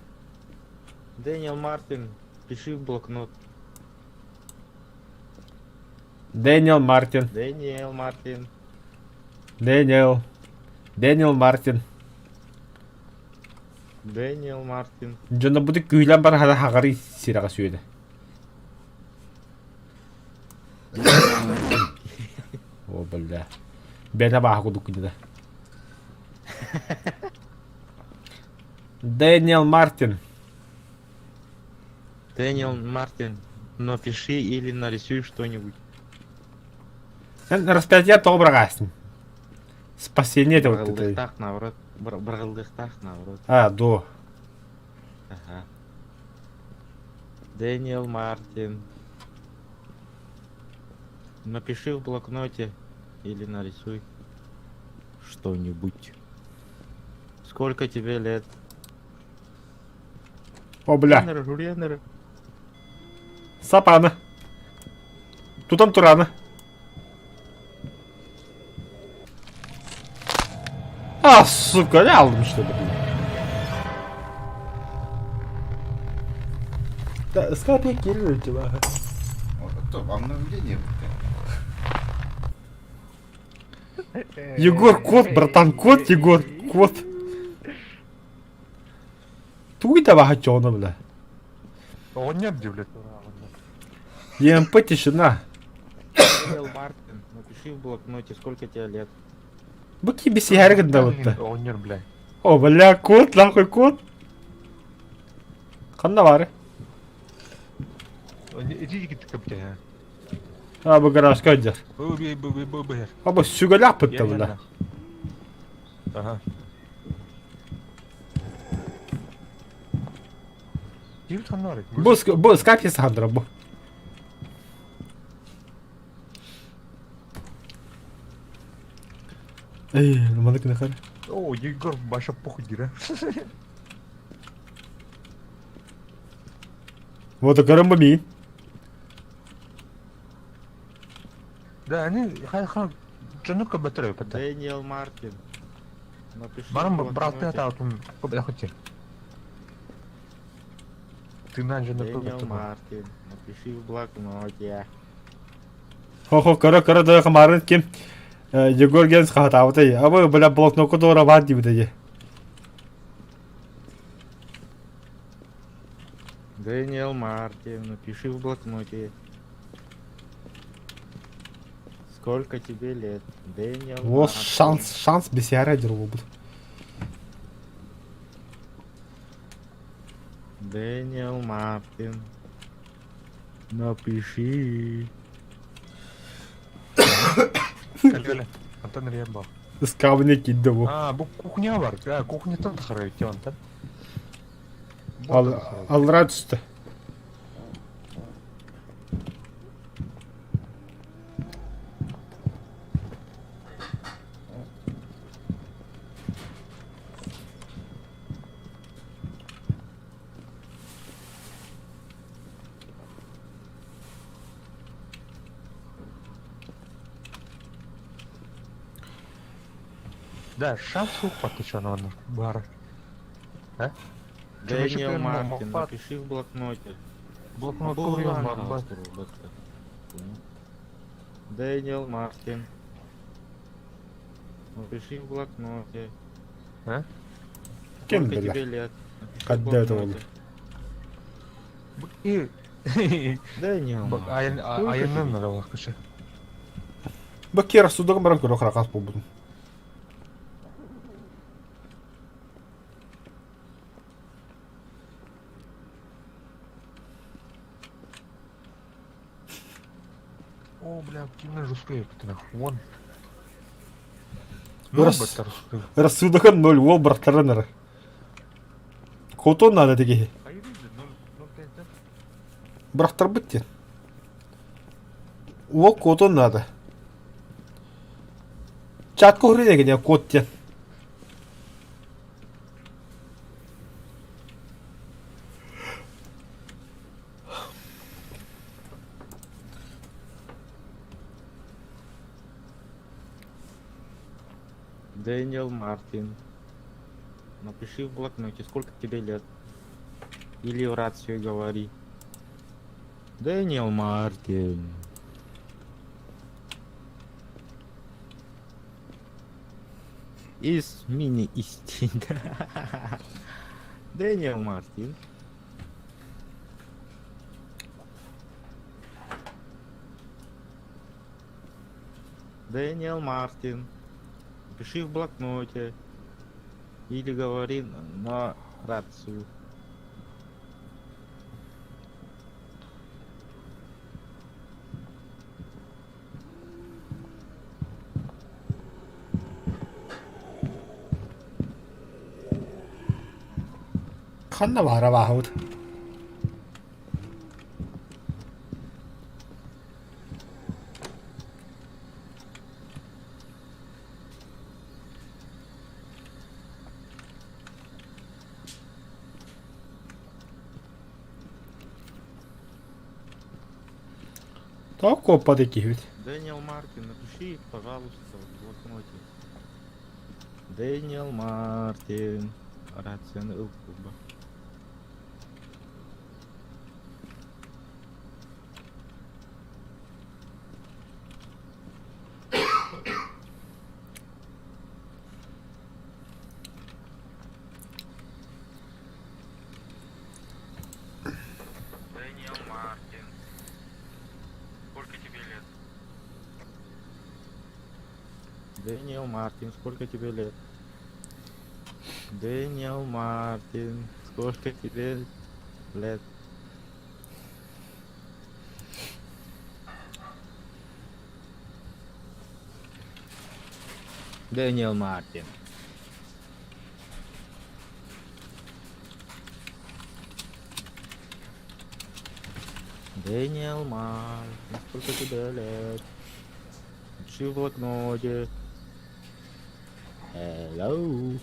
[SPEAKER 5] Дэниел Мартин, пиши в блокнот.
[SPEAKER 3] Дэниел Мартин.
[SPEAKER 5] Дэниел Мартин.
[SPEAKER 3] Дэниел. Дэниел Мартин.
[SPEAKER 5] Дэниел Мартин.
[SPEAKER 3] Дьоно бу күүлэн бар хара хаҕары сирэҕэ сүөдэ. О, бля. Бэна бааһа кудук да. Дэниел Мартин.
[SPEAKER 5] Дэниел Мартин, напиши или нарисуй что-нибудь.
[SPEAKER 3] Распятие тоҕо быраҕаасın. Спасение это вот это.
[SPEAKER 5] Бырҕылдыктаах наоборот. Бырҕылдыктаах наоборот.
[SPEAKER 3] А, до.
[SPEAKER 5] Ага. Дэниел Мартин. Напиши в блокноте или нарисуй что-нибудь. Сколько тебе лет?
[SPEAKER 3] О, бля.
[SPEAKER 5] Ренер, Ренер.
[SPEAKER 3] Сапана. Тутан турана. А, сука, я алдым что ли, блин. Да, скайп кирилл тебя.
[SPEAKER 4] Стоп, обновление.
[SPEAKER 3] Егор, кот, братан, кот, Егор, кот. Туй давай чёрно, бля.
[SPEAKER 1] Он нет, где, блядь.
[SPEAKER 3] ЕМП тишина.
[SPEAKER 5] Дэниел Мартин, напиши в блокноте, сколько тебе лет.
[SPEAKER 3] Быки бисиһэригин да бутта.
[SPEAKER 1] Он нет, блядь.
[SPEAKER 3] О, бля, кот, нахуй, кот. Ханна бары?
[SPEAKER 1] Иди, ты, блядь.
[SPEAKER 3] А, бу гаражка дьэр.
[SPEAKER 1] Б, б, б, б, б.
[SPEAKER 3] А, бу сүгэлээх бытта, бля.
[SPEAKER 1] Ага. Дивит ханнары.
[SPEAKER 3] Бу, бу скайп сахандра, бу. Эй, маны кынахар.
[SPEAKER 1] О, Егор, баша похуй дира.
[SPEAKER 3] Вот көрөн бу миин.
[SPEAKER 1] Да, они хан хан Джанука батарею пота.
[SPEAKER 5] Дэниел Мартин. Напиши в
[SPEAKER 1] Барам брат ты
[SPEAKER 5] блокноте.
[SPEAKER 1] это вот хотел. Ты на Джанука
[SPEAKER 5] Дэниел Мартин. Напиши в блокноте.
[SPEAKER 3] Хо-хо, көрө көрө да хамарын ким Егор Генс хаатаабытай. Абы бля блокнотку туора баар диэбитэ.
[SPEAKER 5] Дэниел Мартин, напиши в блокноте. Сколько тебе лет? Дэниел
[SPEAKER 3] Вот
[SPEAKER 5] Мартин.
[SPEAKER 3] шанс, шанс бисиһэрэ дьэр буолбут.
[SPEAKER 5] Дэниел Мартин. Напиши.
[SPEAKER 1] Антон Рембо.
[SPEAKER 3] Ыскаабыны киирдэ бу.
[SPEAKER 1] А, бу кухня бар. Да, кухнятан тахарай Антон.
[SPEAKER 3] Ал аллара түстэ.
[SPEAKER 1] Да, шанс упад еще на бар. А?
[SPEAKER 5] Дэниел Мартин, напиши в блокноте.
[SPEAKER 1] Блокнот
[SPEAKER 5] Был
[SPEAKER 1] курил,
[SPEAKER 5] Иван
[SPEAKER 1] бар.
[SPEAKER 5] Дэниел Мартин. Напиши в блокноте.
[SPEAKER 1] А?
[SPEAKER 3] Кем
[SPEAKER 5] Сколько
[SPEAKER 3] бля?
[SPEAKER 5] тебе лет? Напиши в
[SPEAKER 3] Когда это
[SPEAKER 5] блокноте.
[SPEAKER 1] И...
[SPEAKER 5] Дэниел Мартин.
[SPEAKER 1] А я не надо кушать.
[SPEAKER 3] Бу киэр судугун баран көрө харакас буолбутум.
[SPEAKER 1] О, бля, кимна жесткая, ты нахуй. Вон.
[SPEAKER 3] Раз. Рассудокон ноль, уол бырахтаран эрэ. Хотон надо тигиһи. Бырахтарбыт диэн. Уол куотуон надо. Чатка уһуруй куот диэн.
[SPEAKER 5] Дэниел Мартин. Напиши в блокноте, сколько тебе лет. Или в рацию говори. Дэниел Мартин. Из мини-истин. Дэниел Мартин. Дэниел Мартин. Пиши в блокноте. Или говори на рацию.
[SPEAKER 3] Ханна баара бааһыбыт. Тоҕо куоппат киһибит?
[SPEAKER 5] Дэниел Мартин, напиши, пожалуйста, в блокноте. Дэниел Мартин. Рацияны ыл кулба. Дэниел Мартин. Сколько тебе лет? Дэниел Мартин, сколько тебе лет? Дэниел Мартин, сколько тебе лет? Дэниел Мартин. Дэниел Мартин, сколько тебе лет? Напиши в блокноте. Hello.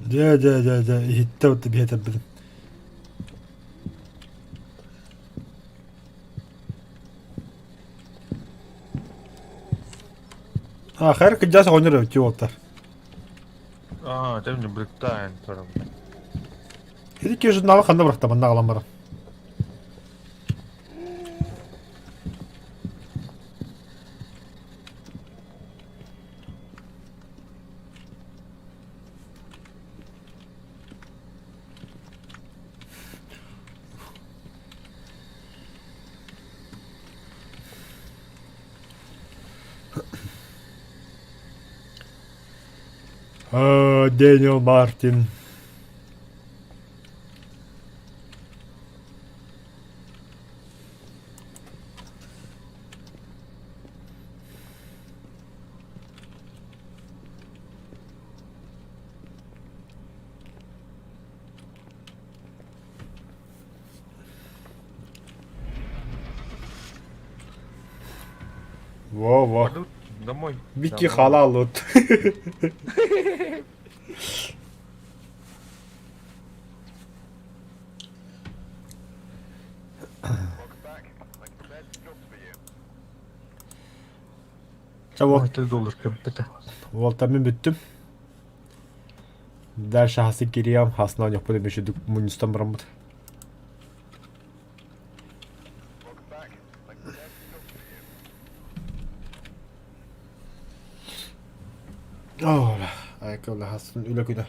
[SPEAKER 3] Дьэ, дьэ, дьэ, дьэ, иһиттэ вот биһэтэрбитин. А, хайр кыдьаас оҕонньор эбит уолтар.
[SPEAKER 1] А, это мне Британия тоже.
[SPEAKER 3] Ити журналы ханна бырахта манна аҕалан баран. Дэниел Мартин. Во-во.
[SPEAKER 1] Пойду домой.
[SPEAKER 3] Вики
[SPEAKER 1] Домой.
[SPEAKER 3] халал вот. Чэ,
[SPEAKER 1] Ой,
[SPEAKER 3] вот,
[SPEAKER 1] ты доллар кэмпитэ.
[SPEAKER 3] уолтан мин бүттүм. Дальше хасы кириям, хасына оонньуохпут эмиэ мунньустан бараммыт. Оо, айка хасын үлэ күнэ.